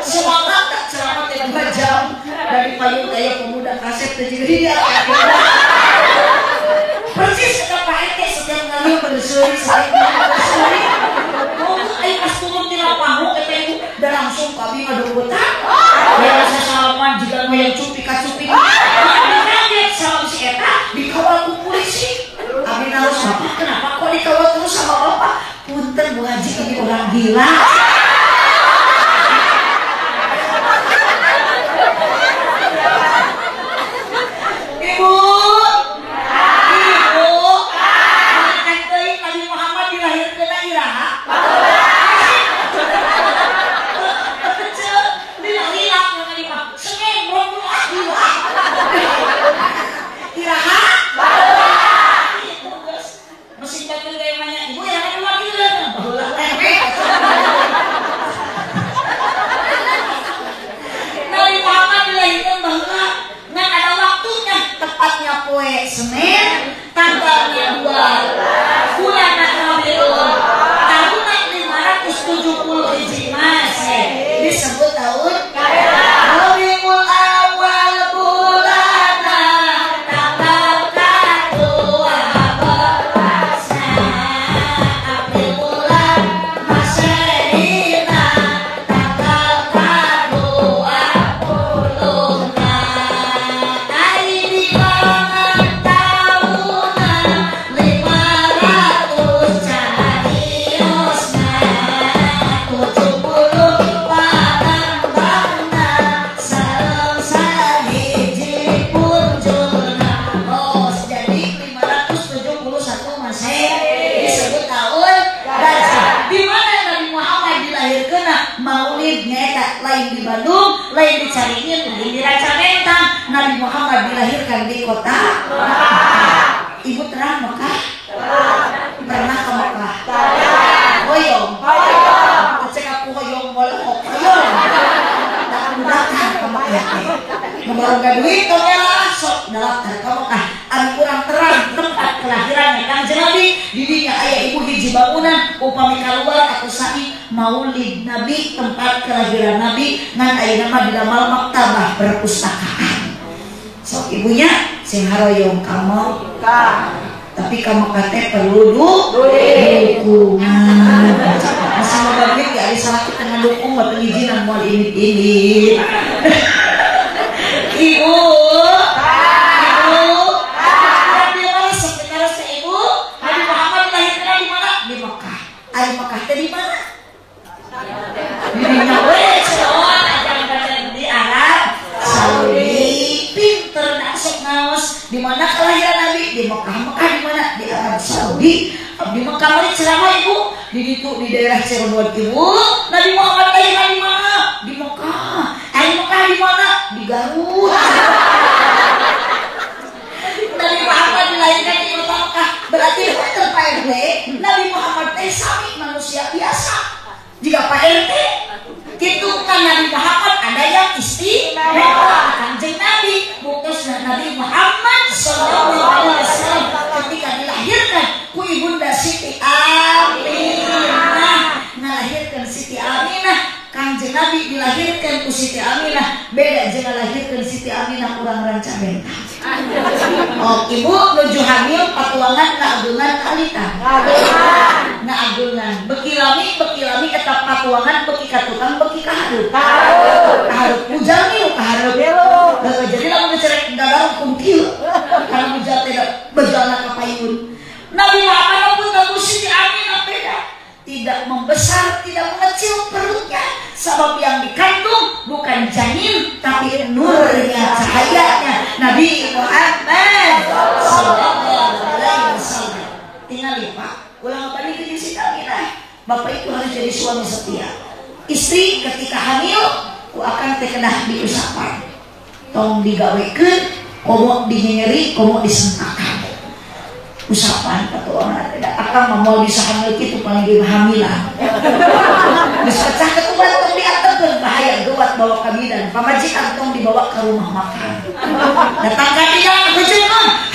semangat tak ceramah teh 2 jam dari payung kayak pemuda kaset teh jadi dia. Persis kata Pak RT setiap kali bersuri, setiap kali bersuri. Oh, ayo pas turun di lapangan kata ibu, dan langsung kami ngadobotan. Ya rasa salaman jika mau yang cupi kacupi. Abi kaget sama si eta dikawal ku polisi. Abi naros bapak kenapa kok dikawal terus sama bapak? Punten Bu Haji ini orang gila. Ibu, ibu, makan teuing Nabi Muhammad dilahirkeun iraha? Iraha? Mesin batur gaya nanya, ibu iraha diwakilkeun? Baheula teh. Maulid nyaeta lain di Bandung, lain di Caringin, lain di Rancabentang. Nabi Muhammad dilahirkan di kota Mekah. Ibu terang Mekah? Pernah ke Mekah? Hoyong. Cek aku hoyong molok hoyong. Tak mudahkan ke Mekah teh. Membawa duit tong lah sok daftar ke Mekah. Anu kurang terang tempat kelahiran Kanjeng Nabi, di dinya aya ibu hiji bangunan upami kaluar atau sai Maulid Nabi tempat kelahiran Nabi ngan ayeuna mah didamal maktabah perpustakaan. Sok ibunya sing haroyong ka Mekah. Tapi ka Mekah teh perlu dukungan. Masih loba duit ya ari salaki teh ngadukung mah teu ngijinan moal ini. Ibu, ibu, Nabi sekitar seibu, Nabi Muhammad lahirnya di mana? Di Mekah. Ari Mekah teh di mana? Di dinya we, di Arab Saudi. Pinter nak sok ngaos. Di mana kelahiran Nabi? Di Mekah. Mekah di mana? Di Arab Saudi. Di Mekah mah ceramah ibu. Di ditu di daerah Cirebon ibu. Nabi Muhammad lahirnya di mana? Di Mekah. Ari Mekah di mana? Di Garut. Nabi Muhammad dilahirkan di kota Mekah. Berarti bener Pak RT, Nabi Muhammad teh sami manusia biasa. Jika Pak RT gitu kan Nabi Muhammad ada yang istimewa. Kanjeng Nabi buktos Nabi Muhammad sallallahu alaihi wasallam ketika dilahirkan ku ibunda Siti Aminah. Ngalahirkan Siti Aminah, Kanjeng Nabi dilahirkan ku Siti Aminah, beda jeung ngalahirkeun Siti Aminah kurang Rancabentang. Oh, ibu nuju hamil patuangan ngaageungan kalita. Ngaageungan. Beki lami eta patuangan beki ka tukang beki ka hareup. Kahareup ujang milu kahareup. Jadi lamun dicerek dadang kum kieu. Karena ujang teh bejana ka payun. Nabi Muhammad pun ku Siti Aminah beda. Tidak membesar, tidak mengecil perutnya. Sebab yang dikandung bukan janin, tapi nurnya, cahayanya Nabi Muhammad sallallahu alaihi wasallam. Tinggal Pak, ulang apa nih ke Siti Aminah. Bapak itu harus jadi suami setia. Istri ketika hamil, ku akan terkena diusapan. Tong digawekeun, komo dinyeri, komo disentakan. Usapan kata orang tidak akan mau bisa hamil itu paling dia hamilan. Bisa pecah ketuban tong diantarkeun bahaya gawat bawa ke bidan. Pamajikan tong dibawa ke rumah makan. Datang ka bidan heujeungeun.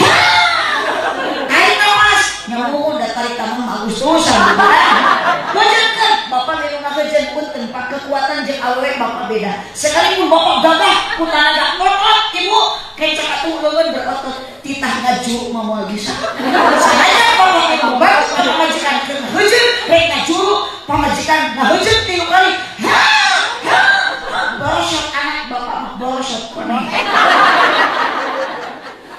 Tarik napas, nyamun da tarik tamang Agustusan. Heujeunkeun bapak milu ngaheujeun punten pak kekuatan jeung awewe bapak beda. Sekalipun bapak gagah ku tanaga ngotot ibu kencak atuh leuweun berotot titah ngaju moal bisa. Saya bapak ibu baru pamajikan keur ngaheujeun rek ngajuru pamajikan ngaheujeun 3 kali. Ha ha borosot anak bapak mah borosot kono.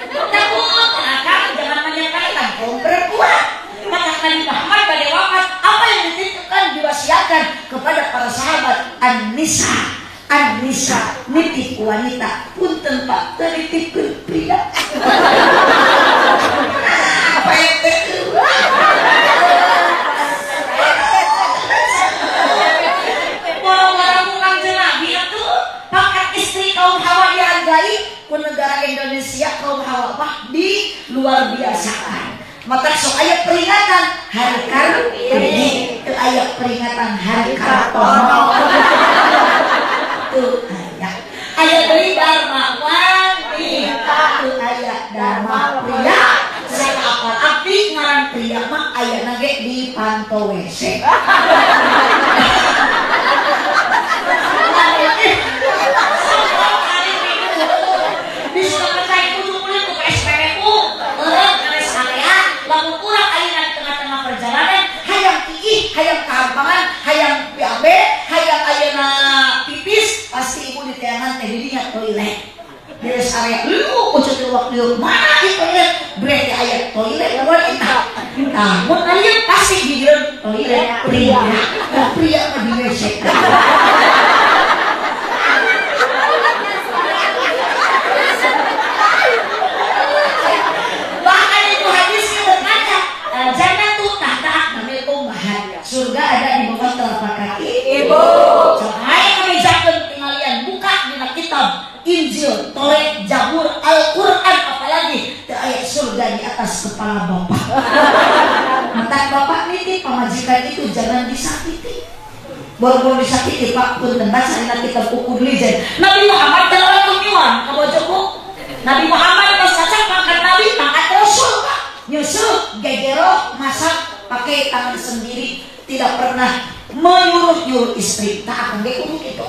Takut akang jangan menyepelekan kaum perempuan. Maka Nabi Muhammad pada wafat apa yang dititipkan diwasiatkan kepada para sahabat An-Nisa. An-Nisa nitip wanita punten Pak teu nitipkeun pria. Apa ente? Boro-boro Kanjeng Nabi atuh pangkat istri kaum Hawa dihargai ku negara Indonesia kaum Hawa mah di luar biasaan. Maka sok aya peringatan Hari Kartini, teu aya peringatan Hari Kartono. Tuh aya. Aya deui Dharma wanita, tuh aya Dharma pria. Saya apal abdi ngaran pria mah ayana ge di panto WC. Lamun urang ayeuna di tengah-tengah perjalanan hayang tiih, hayang kahampangan, hayang PAB, hayang ayeuna pipis, pasti ibu di teangan teh didinya toilet. Beres area lu ucut luwak liuk mana di toilet, bre teh aya toilet wanita. Nah, mun aya pasti di dieu toilet pria. Pria mah di WC. Surga ada di bawah telapak kaki ibu. Surga di atas kepala bapak. Mata bapak nitip pamajikan itu jangan disakiti. Boro-boro disakiti pak pun tentang sarina kita pukul lijen. Nabi Muhammad dan orang tumiwan kabojo. Nabi Muhammad pas cacak pangkat Nabi pangkat Rasul pak. Nyusul gegero masak pakai tangan sendiri, tidak pernah menyuruh-nyuruh istri. Tak akan ge kudu kitu.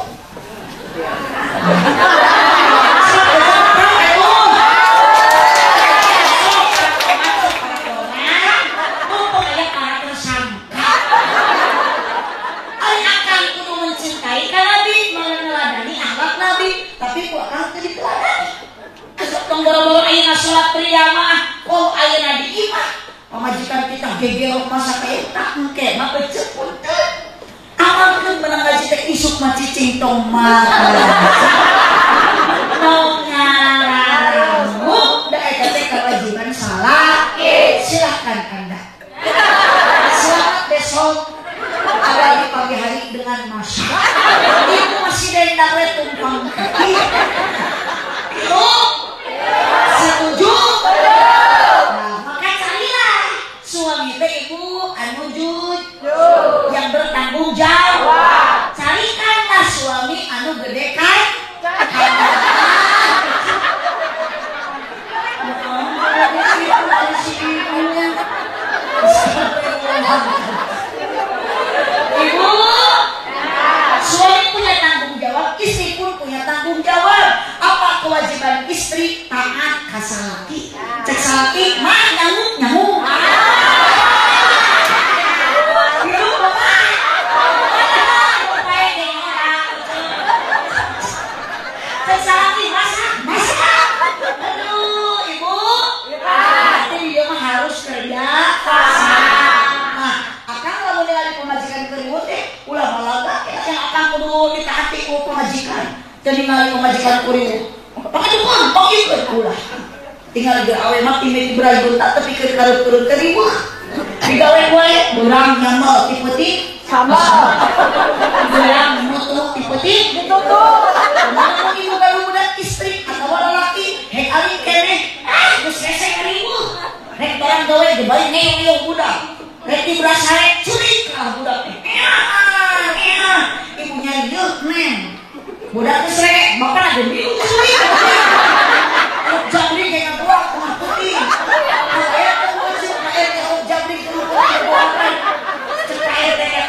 Boro-boro ayeuna salat pria mah, oh ayeuna di imah. Pamajikan kita gegero masak eta engke mah becek punten. Amalkeun menang ngaji teh isuk mah cicing tong mah. Tong ngararamu da eta teh kewajiban salat. Silahkan Anda. Selamat besok awal di pagi hari dengan masak. Ibu masih dendang we tumpang kaki. Setuju? Nah, maka carilah suami teh ibu anu jujur yang bertanggung jawab. Carikanlah suami anu gede kan? Ibu, suami punya tanggung jawab, istri pun punya tanggung jawab. Apa kewajiban istri? Taat ka salaki. Cek salaki mah nyamuk nyamuk. Ibu bapak. Cek salaki masak masak. Aduh, ibu. Berarti dia mah harus kerja sama. Akang lamun ningali pamajikan keriwut teh ulah malaga yang akang kudu ditaati ku pamajikan. Jadi ningali pamajikan kuriwut. Pangadukun, pangikeun ulah. Tinggal ge awe mah timiti berayun tak tepikeun kareup-kareup keriweuh. Digawe wae beurang nyamel ti peuting sama. Beurang nutup ti peuting ditutup. Kumaha ibu gaduh budak istri atawa lalaki hek aling keneh. Ah, geus rese keriweuh. Rek barang gawe ge bari ngeong-ngeong budak. Rek diberas hare curik kalah budak teh. Ibu nyari yeuh neng. Budak teh srek, bapak lagi bingung curik. Jabri kayak ngabuak tengah putih. Kayak tuh kayak jabri tengah putih buatan. Cek kayak teh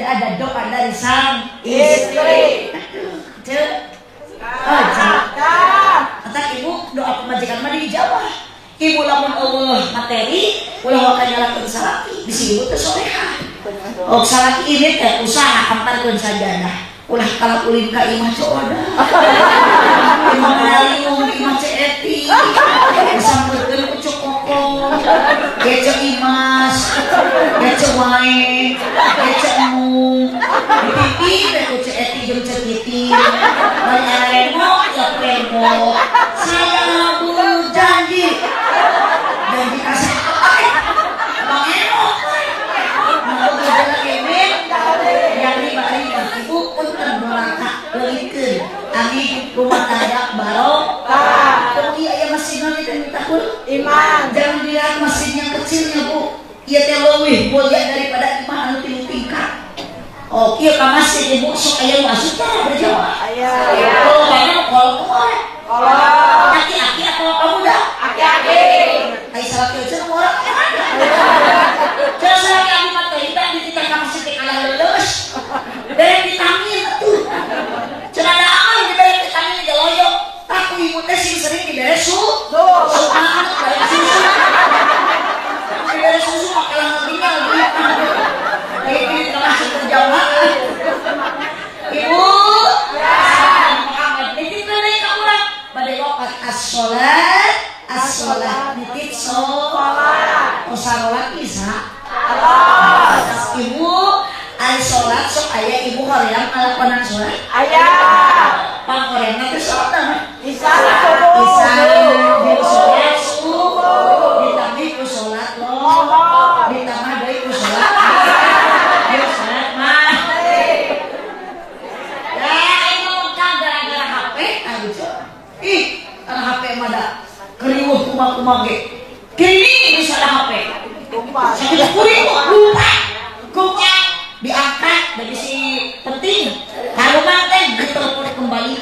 ada doa dari sang istri. Kata ibu doa pemajikan mah dijawab. Ibu lamun eueuh materi ulah waka nyalakeun salaki bisi ibu teh solehah. Oh salaki ini teh usaha antarkeun sajadah. Ulah kalah ulin ka imah cooda. Imah ngaliung imah Ceu Eti. Disampeurkeun ku Ceu Koko. Ge Ceu Imas, ge Ceu Wae, ge Ceu Emung. Dititip teh ku Ceu Eti jeung Ceu Titi. Bari aremo ya premo. Saya berjanji. Janji kasih. Bang Eno. Mau jalan ini yang bari ibu punten doraka leulikeun. Abi rumah tangga barokah. Kemudian aya masjid naon teh Miftahul? Iman. Jangan dilihat masjid yang kecilnya, Bu. Ieu teh leuwih mulia daripada imah anu tilu tingkat. Oh, ieu ka masjid ibu sok aya nu asup teh berjamaah. Aya. Kalau banyak kolot. Kolot. Aki-aki atau pemuda? Aki-aki. Ai salaki cenah urang. Cenah salaki abi mah teh dititah ka masjid teh kalah leuleus. Bere vitamin atuh. Cenah daan dibere vitamin ge loyok. Aku ibu teh sing sering dibere susu. Susu. Dibere susu mah kalah ngetinggal duit. Kayak gini masuk berjamaah. Ibu, Muhammad nitip deui ka urang. Bade Korea ngalakonan sholat? Aya. Pang Korea teh sholat mah? Isa subuh. Isa jeung sholat subuh. Ditambih ku sholat lohor. Ditambah deui ku sholat. Jeung sholat maghrib. Ya ini mah gara-gara HP aduh. Ih, karena HP mah da keriweuh kumaha-kumaha ge. Kini bisa ada HP. Sakit kuring lupa. Kumaha diangkat dari si penting. Karumah teh ditelepon kembali.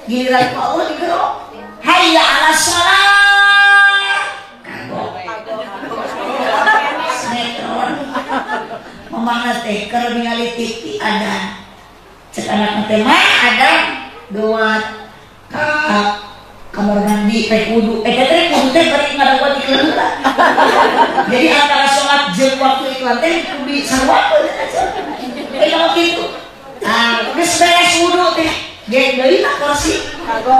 Giliran ku Allah digerok. Hayya 'ala shalah. Kagok. Sinetron. Mamana teh keur ningali TV ada. Cek anak teh mah ada dua ka kamar mandi teh wudu. Teh wudu teh bari ngadawat iklan heula. Jadi antara sholat jeung waktu iklan teh kudu disarua kalau gitu. Ah, geus beres wudu teh. Geng deui na kursi.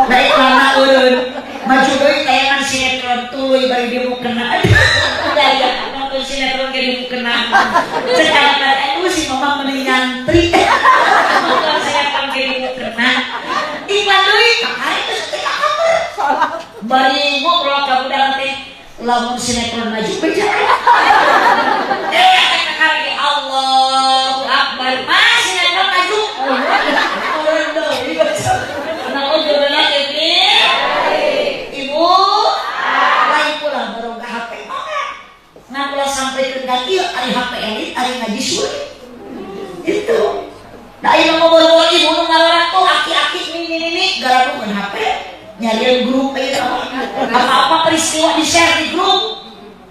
Da iklanna eureun. Maju deui tayangan sinetron tuluy bari dia mukena. Udah ya, nonton sinetron ge dimukena. Cek anak aduh si mama meni nyantri. Nonton sinetron ge dimukena. Iklan deui kakari geus teh ka kamar. Bari ngobrol ka budak teh lamun sinetron maju beja. Kakari Allahu Akbar. Mas sinetron maju. Turun deui. Naudzubillah ini. Ibu, lain pula baru ke HP. Ngan ulah sampai ke ieu ari HP elit ari ngaji sulit. Itu. Da ieu ngobrol ibu nu ngarorak tuh aki-aki nini-nini garadukeun HP. Nyarian grup aja apa-apa peristiwa di-share di grup.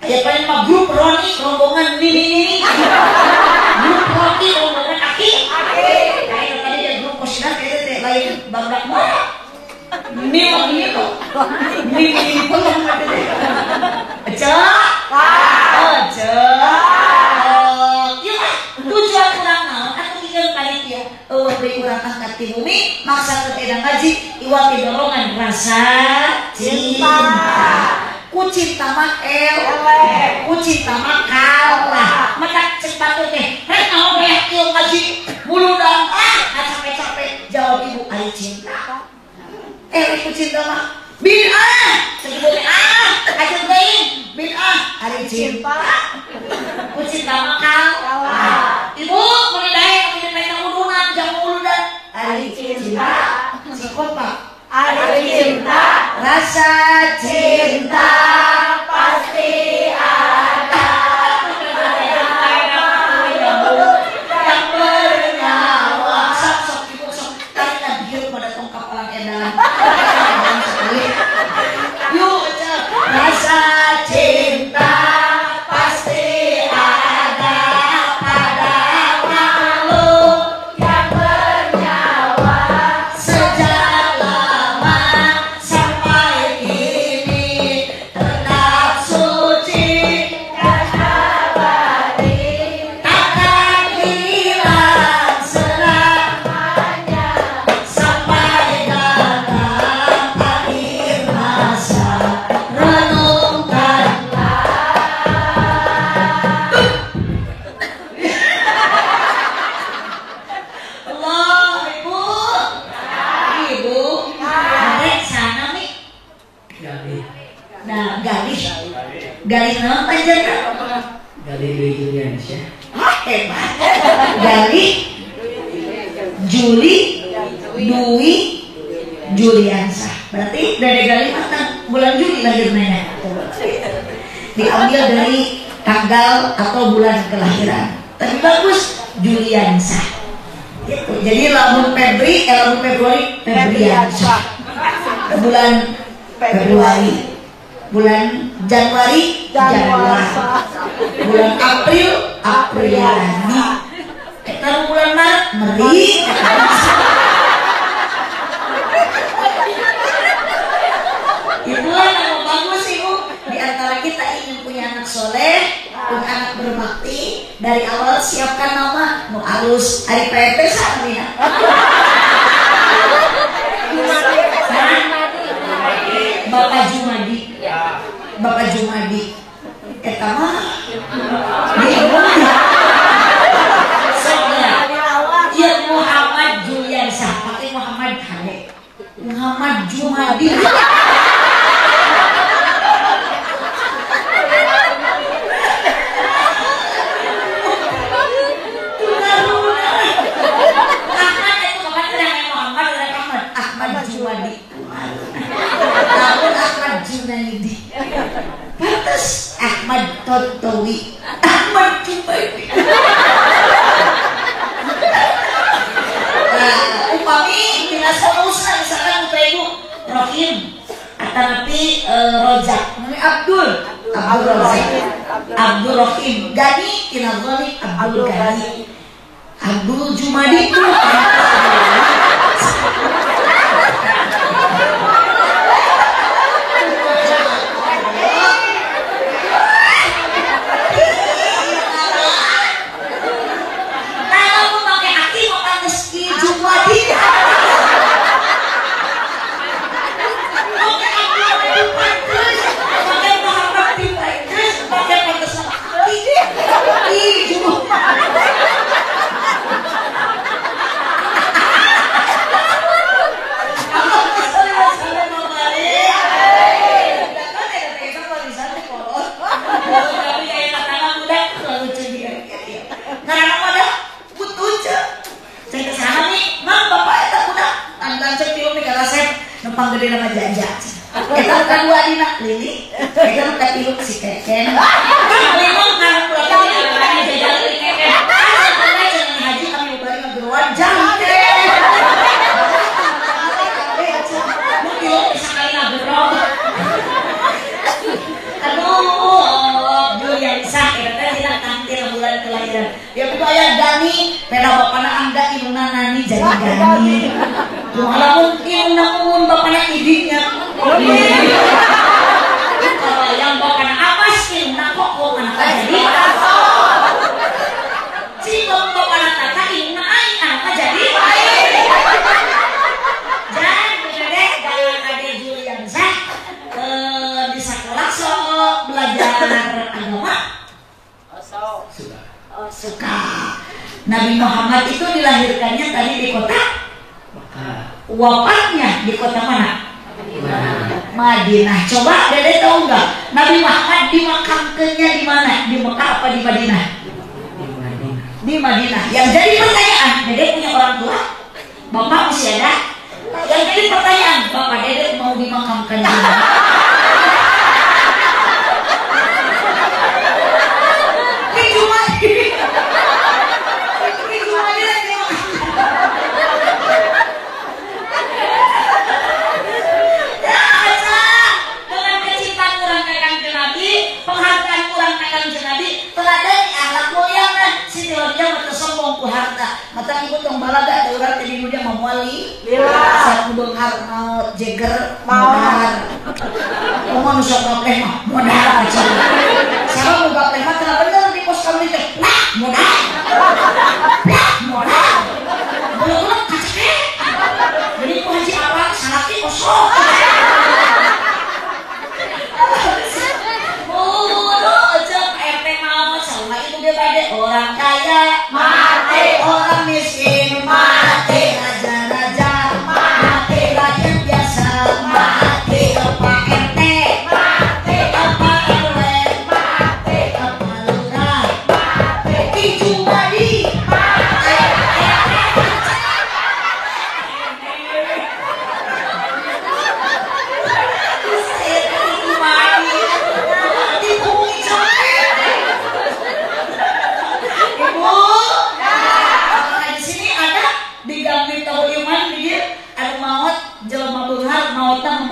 Aya paling mah grup Roni rombongan nini-nini. Grup Roni rombongan aki. Kayak tadi dia grup kosina kayak teh lain barudak mah. Ini mah gini tuh. Nini-nini pun mah teh. Cek. Cek. Ieu mah tujuan urang naon atuh tinggal panitia. Eueuh deui urang angkat ti bumi maksa teh edan ngaji iwati dorongan rasa cinta. Ku cinta mah eleh, ku cinta mah kalah. Maka cek batur teh, rek naon rek ieu ngaji muludan ah capek-capek. Jawab ibu ari cinta. Eleh ku cinta mah bid'ah. Cek ibu teh ah, ajeun teuing bid'ah ari cinta. Ku cinta mah kalah. Ibu mun daek atuh rek muludan jang muludan ari cinta. Sikopa Ari cinta, rasa cinta pasti ada. Yang bernyawa. Sok sok ibu sok tarik bieu pada tongkap alang edan. Yuk, rasa cinta pasti ada pada makhluk yang bernyawa sejak lama sampai kini tetap suci dan abadi takkan hilang selamanya sampai datang akhir masa. Renungkanlah. Allah, ibu, ibu, merek sana nih. Galih. Nah, Galih, Galih nama panjangnya? Galih Dwi Juliansyah. Hah, hebat. Galih Juli Dwi Juliansyah. Berarti dari Galih mah bulan Juli lahirnya. Diambil dari tanggal atau bulan kelahiran. Tapi bagus Juliansyah. Gitu. Jadi lamun Febri, lamun Februari, Febriansyah. Bulan Februari, bulan Januari, Januari, bulan April, Apriliani. Taruh bulan Maret, Meri. Itulah nama bagus ibu. Di antara kita ingin punya anak soleh, punya anak berbakti, dari awal siapkan nama nu alus. Ari PP saat ya. Bapak Jumadi. Bapak Jumadi. Eta mah di imah. Sok ya. Ieu Muhammad Muhammad Jumadi. Ahmad itu kapan ada Muhammad ada Ahmad. Ahmad Jumadi. Lamun Ahmad Junaidi. Pantes Ahmad Totowi. Ahmad Jumadi. Nah, upami tina sarusan misalkan putra ibu Rohim atanapi Rojak, namanya Abdul, Abdul Rozak, Abdul Rohim, Gani tina Ghani, Abdul Gani, Abdul Jumadi itu. Panggede nama Jaja. Eta kadua dina Lili, eta katilu si Keken. Memang karena pulang Jaja Lili Keken. Asa haji kami bari ngageroan jang teh. Nu tilu sakali ngagero. Aduh, Juliansah eta teh dina tanggal bulan kelahiran. Ya kudu aya Gani, peda bapana Angga indungna Nani jadi Gani. Lamun indungna Uun bapana Idingnya. Kalau yang bapana Abbas indungna Koko anakna jadi Cing lamun bapana Tata indungna Ai anakna jadi Ai. Dan dede dan Ade Juliansah di sekolah sok belajar agama. Oh, suka. Nabi Muhammad itu dilahirkannya tadi di kota Mekah. Wafatnya di kota mana? Madinah. Coba Dede tahu nggak? Nabi Muhammad dimakamkannya di mana? Di Mekah apa di Madinah? Di Madinah. Di Madinah. Yang jadi pertanyaan, Dede punya orang tua? Bapak masih ada? Yang jadi pertanyaan, Bapak Dede mau dimakamkan di mana? Mata ibu tong balaga ada orang tadi muda mau wali satu benghar mau jeger modar ngomong sok gapleh mah modar aja sama mau gapleh mah kenapa bener di pos kami teh lah modar lah modar belum kacek jadi ku haji apa salaki kosong aja RT mau sama ibu dia pada orang kaya mati, orang miskin mati, raja-raja mati, rakyat biasa mati, Pak RT mati, Pak RW mati, Pak Lurah mati, Ki Jumadi mati.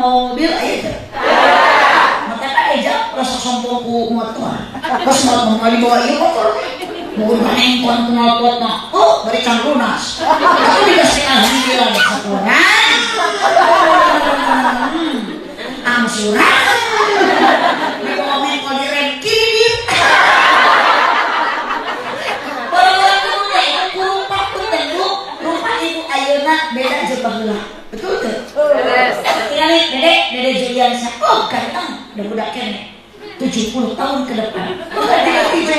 Mobil aja teh. Mata kan aja rasa sombong ku motor. Terus mau mau dibawa ieu motor. Mau nengkon knalpot mah. Oh, bari can lunas. Tapi dikasih alhamdulillah sakuran. Angsuran. Dibawa mengkon direm kiri. Barang-barang kudu ibu rumah pun tentu rumah ibu ayeuna beda jeung baheula. Betul teu? Beres. Tinggali Dede, Dede Juliansah. Oh, ganteng, udah budak kene. 70 tahun ke depan. Oh, ganti juga.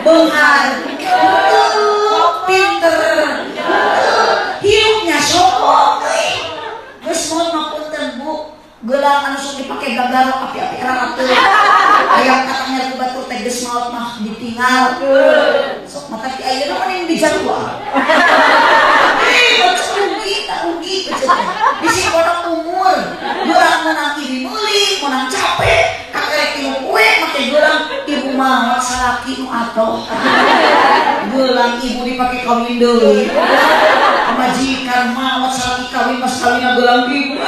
Beunghar. Pinter. Hirupnya sombong euy. Geus maot mah punten Bu. Gelang anu sok dipake gagaro api-api rarate. Hayang katanya ku batur teh geus maot mah ditinggal. Sok mata ti ayeuna mah ning dijarua. Rugi tak rugi bisi kono umur. Gelang menang ibu meuli, menang capek, kakarek tilu kue make gelang ibu mah salaki nu atoh. Gelang ibu dipake kawin deui. Pamajikan maot salaki kawin mas kawinna gelang ibu.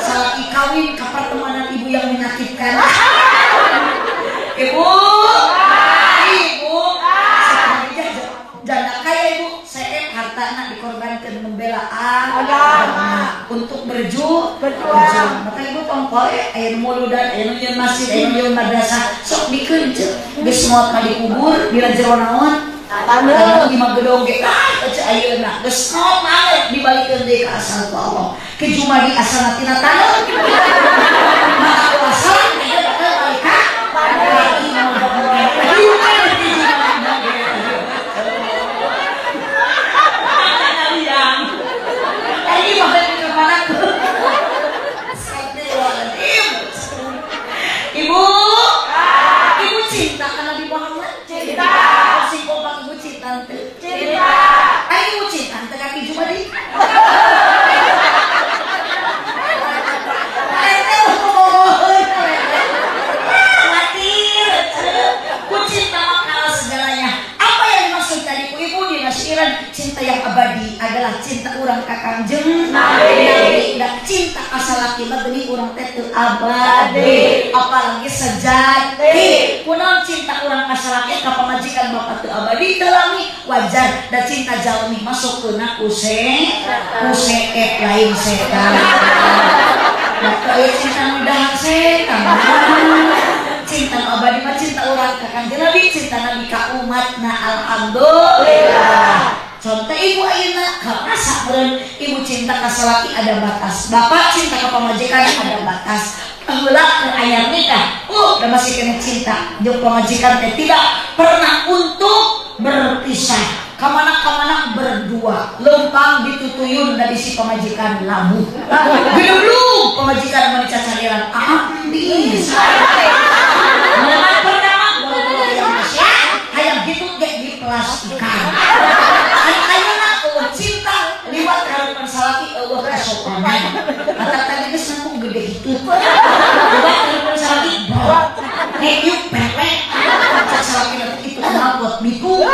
Salaki kawin ke pertemanan ibu yang menyakitkan. Ibu, ibu, janda kaya ibu, saya hartana dikorbankan membela agama untuk berjuang. Maka ibu tongkol aya nu muludan, aya nu nyeun masjid, aya nu nyeun madrasah, sok dikeun geus maot mah dikubur, dina jero naon? Taneuh lima gedong ge ayeuna geus maot mah dibalikeun deui ka asal ku Allah. Ke jumadi asalna tina taneuh. Maka kuasa ieu bakal balik ka Ibu, ibu cinta ka Nabi Muhammad? Cinta. Sing kompak ibu cinta teu? Cinta. Ai ibu cinta teu ka Ki Jumadi? Cinta yang abadi adalah cinta urang ka Kangjeng Nabi. Da cinta ka salaki mah geuning urang teh teu abadi, apalagi sejati. Kunaon cinta urang ka salaki ka pamajikan bapak teu abadi teu lami wajar da cinta jalmi masuk keuna ku seet lain setan. Da cinta nu dahar setan. Cinta abadi mah cinta urang ka Kangjeng Nabi, cinta Nabi ka umatna alhamdulillah. Contoh ibu ayeuna karasa meureun ibu cinta ka salaki ada batas, bapak cinta ka pamajikan ada batas. Heula keur aya nikah, da masih kena cinta jeung pamajikan teh tidak pernah untuk berpisah. Kamana-kamana berdua, lempang ditutuyun dari si pamajikan labuh. Gedung pamajikan mah dicacariran ambis. Malaman pertama boro-boro hayang Asia, hayang gitu ge diplastikan. Ayeuna eueuh cinta liwat karupan salaki eueuh kasopanan. Mata tadi geus nangkung gede itu. Liwat karupan salaki bot. Neyuk pepe. Cak salaki nanti itu knalpot biku.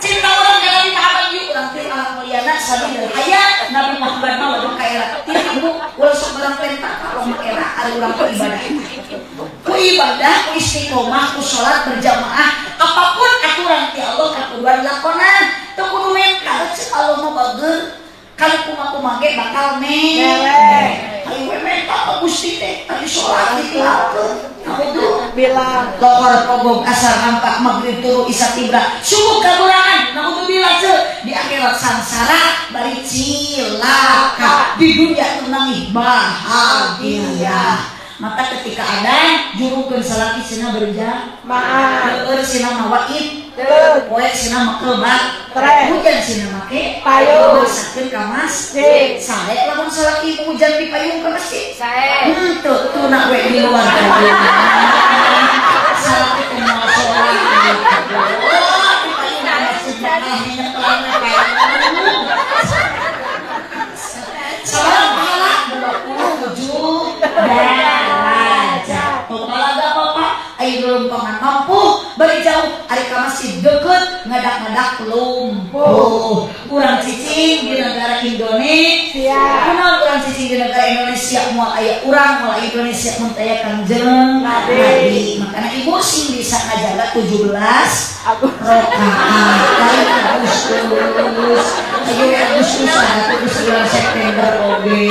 Cinta urang ka Nabi Muhammad yuk urang teh alam mulyana sabil hayat Nabi Muhammad mah waduh ka era. Titip bu ulah sok barang penta ka Allah mah era ari urang ku ibadah. Ku ibadah, ku istiqomah, ku salat berjamaah, apapun aturan ti Allah kakuduan lakonan. Teu kudu menta ceuk Allah mah bager. Kali kumaha-kumaha ge bakal mere. Hayu we menta ka Gusti teh, ari salat ditinggalkeun. Naudzubillah. Lohor pogog asar hampa maghrib turu isya tibra subuh kaburangan. Naudzubillah ceuk di akhirat sangsara bari cilaka, di dunia tenangih bahagia. Maka ketika ada jurungkeun salaki cenah berjamaah, leur cenah mawa id, poe cenah make baterai, hujan cenah make payung, masakeun ka masjid. Sae lamun salaki hujan di payung ka masjid. Sae. Henteu tuna we di luar payung. Salaki teh moal salat. Oh, di payung ka masjid mah nyekelan payung. Salam pahala 27 derajat. Pemalaga bapak, ayo lumpangan mampu, bari jauh, ari ka masjid deket, ngadak-ngadak lumpuh. Urang cicing di negara Indonesia. Kunaon urang cicing di negara Indonesia moal aya urang moal Indonesia mun taya Kangjeng Nabi. Makana ibu sing bisa ngajaga 17 rakaat. Lain Agustus. Ayo Agustus atuh bulan September oge.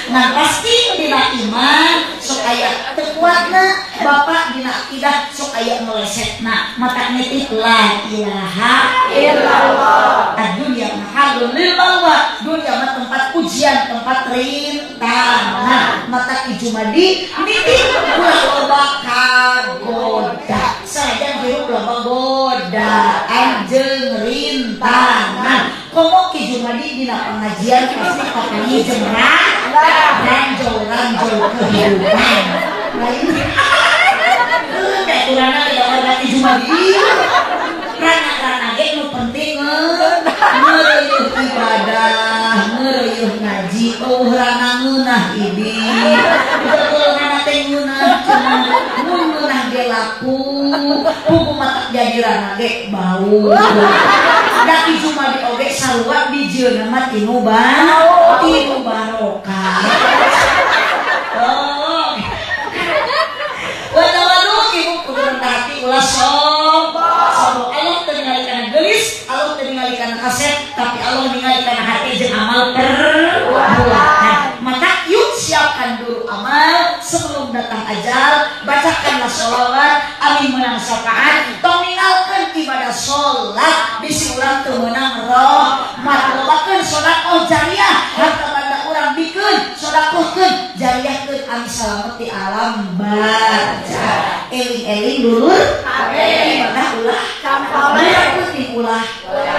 Nah pasti dina iman sok aya teu kuatna, bapak dina akidah sok aya melesetna. Mata nitip la ilaha illallah. Ad-dunya mahallul lil balwa, dunya mah tempat Ki Jumadi nitip ulah loba kagoda sanajan hirup loba godaan jeung rintangan komo Ki Jumadi dina pengajian pasti papanggih jeung ranjau-ranjau kehidupan lain urana tidak warga Ki Jumadi rana-rana ge nu penting ngeureuh ibadah ngeureuh ngaji eueuh rana ngeunah ibi betul rana teh ngeunah mun ngeunah ge laku hukum matak jadi rana ge bau da Ki Jumadi oge sarua dijieunna mah tinu barokah. Oh. Waduh ibu kudu rendah hati ulah sombong. Allah teu ningali kana geulis, Allah teu ningali kana kaset, tapi Allah ningali kana hati jeung amal perbuatan. Maka yuk siapkan dulu amal sebelum datang ajal, bacakanlah sholawat, amin menang syafaat, tong ninggalkeun ibadah sholat, bisi urang teu meunang rahmat, lobakeun sedekah jariah, harta banda urang bikeun, sedekahkeun, jariahkeun ami salamet di alam barzah. Eling-eling dulur, ibadah ulah, merah putih ulah,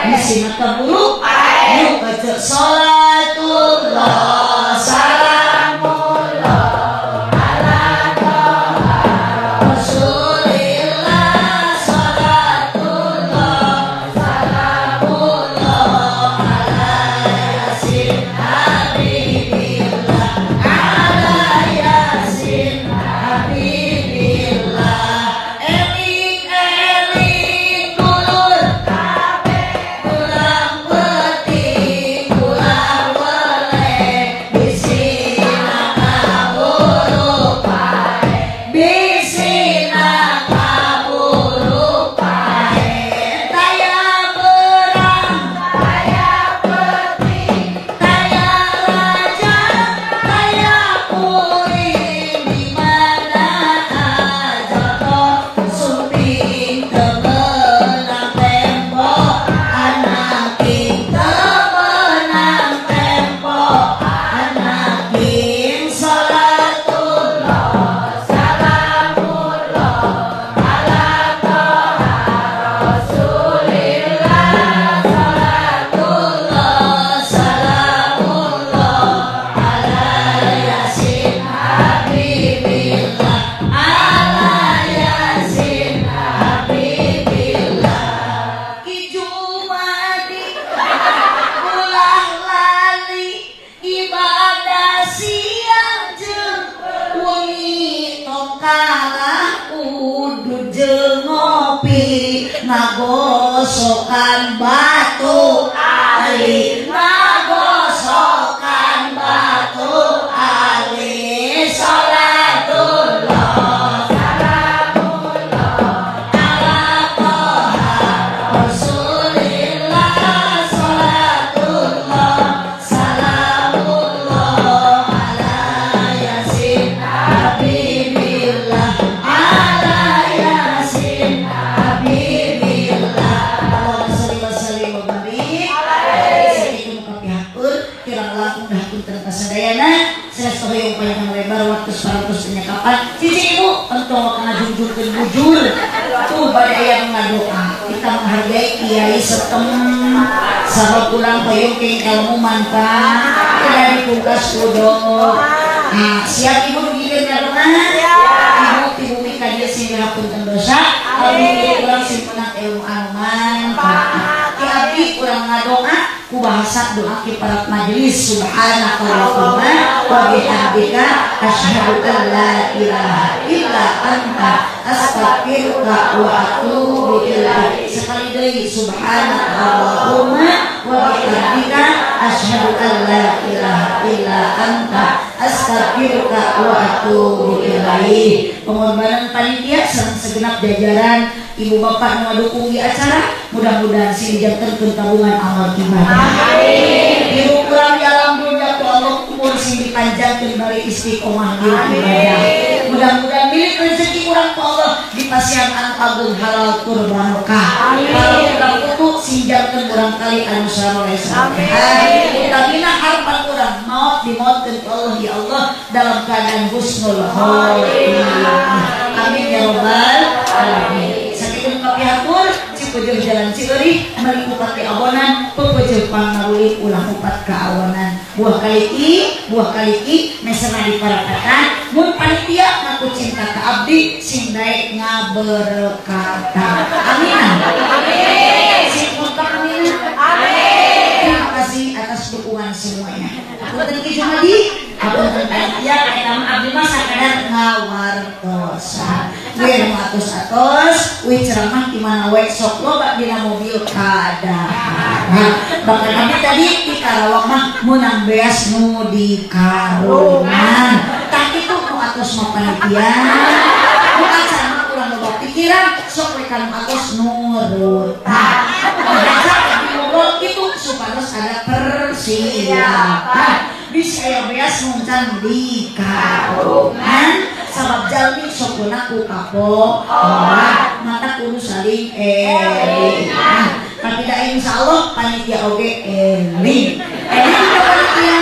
bisi mata buruk, yuk baca sholatullah salamullah ala Rasulillah salatullah salamullah ala Yasin Habibillah ala Yasin Habibillah. Eling-eling dulur kabeh pulang peuting pulang weleh bisi kaburu pae bisi kaburu pae taya berang taya peuting taya raja taya kuring di mana aja sumping temenang tempo anak king temenang tempo anak king salatullah salamullah ala Toha Rasulillah salatullah salamullah ala Yasin Habibillah ala Yasin Habibillah. Ki Jumadi ulah lali ibadah siang jeung wengi tong kalah udud jeung ngopi ngagosokan batu ali ngagosokan batu ali salatullah salamullah ala Toha Rasulillah salatullah salamullah ala Yasin Habibillah ala Yasin Habibillah. Allahumma sholli wa sallim wa barik. Sakitu nu kapihatur kirang langkung dahapunten kasadayana. Sanes hoyong panjang lebar waktu sarantos penyekapan. Cici ibu entong ngajungjungkeun bujur. Tuh bade aya nu ngadoa. Kita menghargai kiai setempat sabab urang hoyong kenging ilmu manfaat tidak dipungkas kudo. Nah, siap ibu dugi ngadoa? Ibu ti bumi ka dieu sing dihapunten dosa, abdi urang sing menang ilmu anu manfaat. Ki abdi urang ngadoa ku bahasa doa ki para majelis subhanakallahumma wa bihamdika asyhadu an la ilaha illa anta astaghfiruka wa atubu ilaik. Sekali deui subhanakallahumma wa bihamdika asyhadu an la ilaha illa anta astaghfiruka wa atubu ilaik. Pengorbanan panitia sareng segenap jajaran ibu bapak nu ngadukung di acara mudah-mudahan sing dijantenkeun tabungan amal ibadah. Amin. Hirup urang di alam dunya ku Allah umur sing dipanjangkeun bari istiqomah dina ibadah. Mudah-mudahan milik rezeki urang ku Allah dipasihan anu ageng halal tur barokah. Amin. Urang putu sing janten urang kali anu saleh. Amin. Utamina harapan urang maot dimaotkeun ku Allah ya Allah dalam dalam keadaan husnul khotimah. Amin ya robbal alamin. Sakitu kapihatur cipujur jalan Cileurih meuli kupat di abonan pepejeur pangarui ulah kupat kaawanan. Buah kaliki mesena di parapatan mun panitia ngaku cinta ka abdi sing daek ngaberkatan. Amin. Amin. Sing kontak amin. Amin. Terima kasih atas dukungan semuanya. Punten Ki Jumadi, hapunten panitia eta mah abdi mah sakadar ngawartosan. We nu atos-atos, we ceramah di mana we sok loba dina mobil kadahara. Bahkan abdi tadi di Karawang mah meunang beas nu di karungan. Tah kitu nu atos mah panitia. Nu acan mah urang loba pikiran sok we ka nu atos nurutan. Ngobrol kitu supados ada persiapan. Bisa ya beas nguncan di karungan sabab jalmi sokona ku kapok mata kudu saling eling. Tapi da insyaallah panitia oge eling. Eling ka panitia.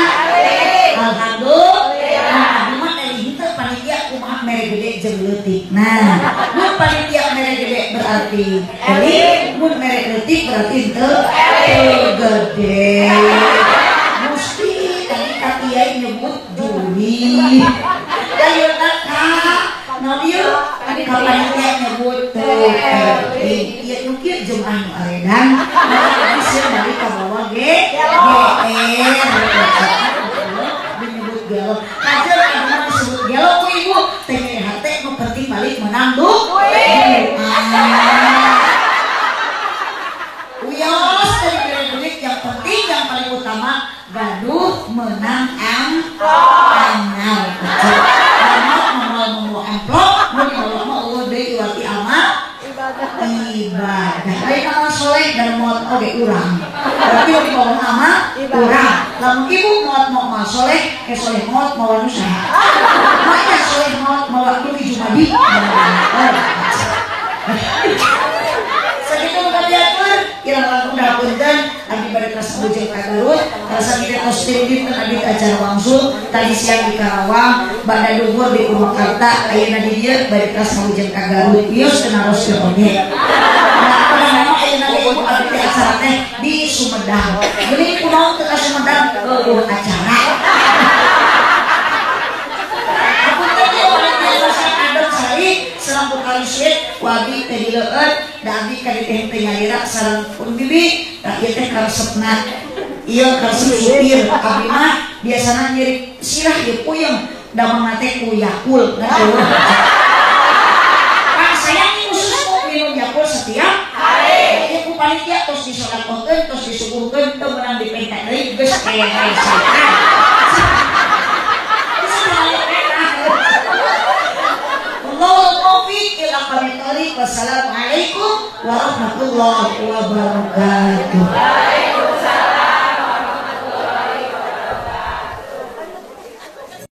Alhamdulillah. Abdi mah eling teh panitia kumaha mere gede jeung leutik. Nah, mun panitia mere gede berarti eling, mun mere leutik berarti teu gede. Mesti tadi ka kiai nyebut juri. Ayeuna ka naon ieu ka panitia nyebut teu eling. Ieu nu kieu jemaah nu aredan. Bisa balik ka bawah ge GR. Menyebut gelo. Kajeun anu disebut gelo ku ibu teh hate nu penting balik menang duit. Uyos dari duit yang penting yang paling utama gaduh menang amplop. Mau amplop mun Allah mah eueuh deui iwati amal ibadah. Lain amal soleh dan maot oge urang. Berarti di bawah amal urang. Lamun ibu maot mau amal soleh, ke soleh maot mawa nu saha. Maknya soleh maot mawa nu Jumadi. Sakitu nu kapihatur, kirang langkung dapunten abdi bade kelas bujeng ka Garut, rasa kita tos tilu dinten abdi acara wangsul, tadi siang di Karawang, bada duhur di Purwakarta, ayeuna di dieu bade kelas bujeng ka Garut, wios teu naroskeun oge. Nah, padahal ayeuna ge ibu abdi teh acara teh di Sumedang. Geuning kunaon teu ka Sumedang eueuh acara. Hapunten ieu panitia masa adem sari sareng pukali suit ku abdi teh dileueut da abdi ka diteh teh nyalira sareng pun bibi da ieu teh karesepna ieu karesep supir abdi mah biasana nyirik sirah ieu puyeng damangna teh ku Yakult ngan Pak saya khusus mau minum Yakult setiap hari ieu ku panitia tos disodakohkeun tos disuguhkeun teu meunang dipenta deui geus kaya setan. Wassalamualaikum warahmatullahi wabarakatuh.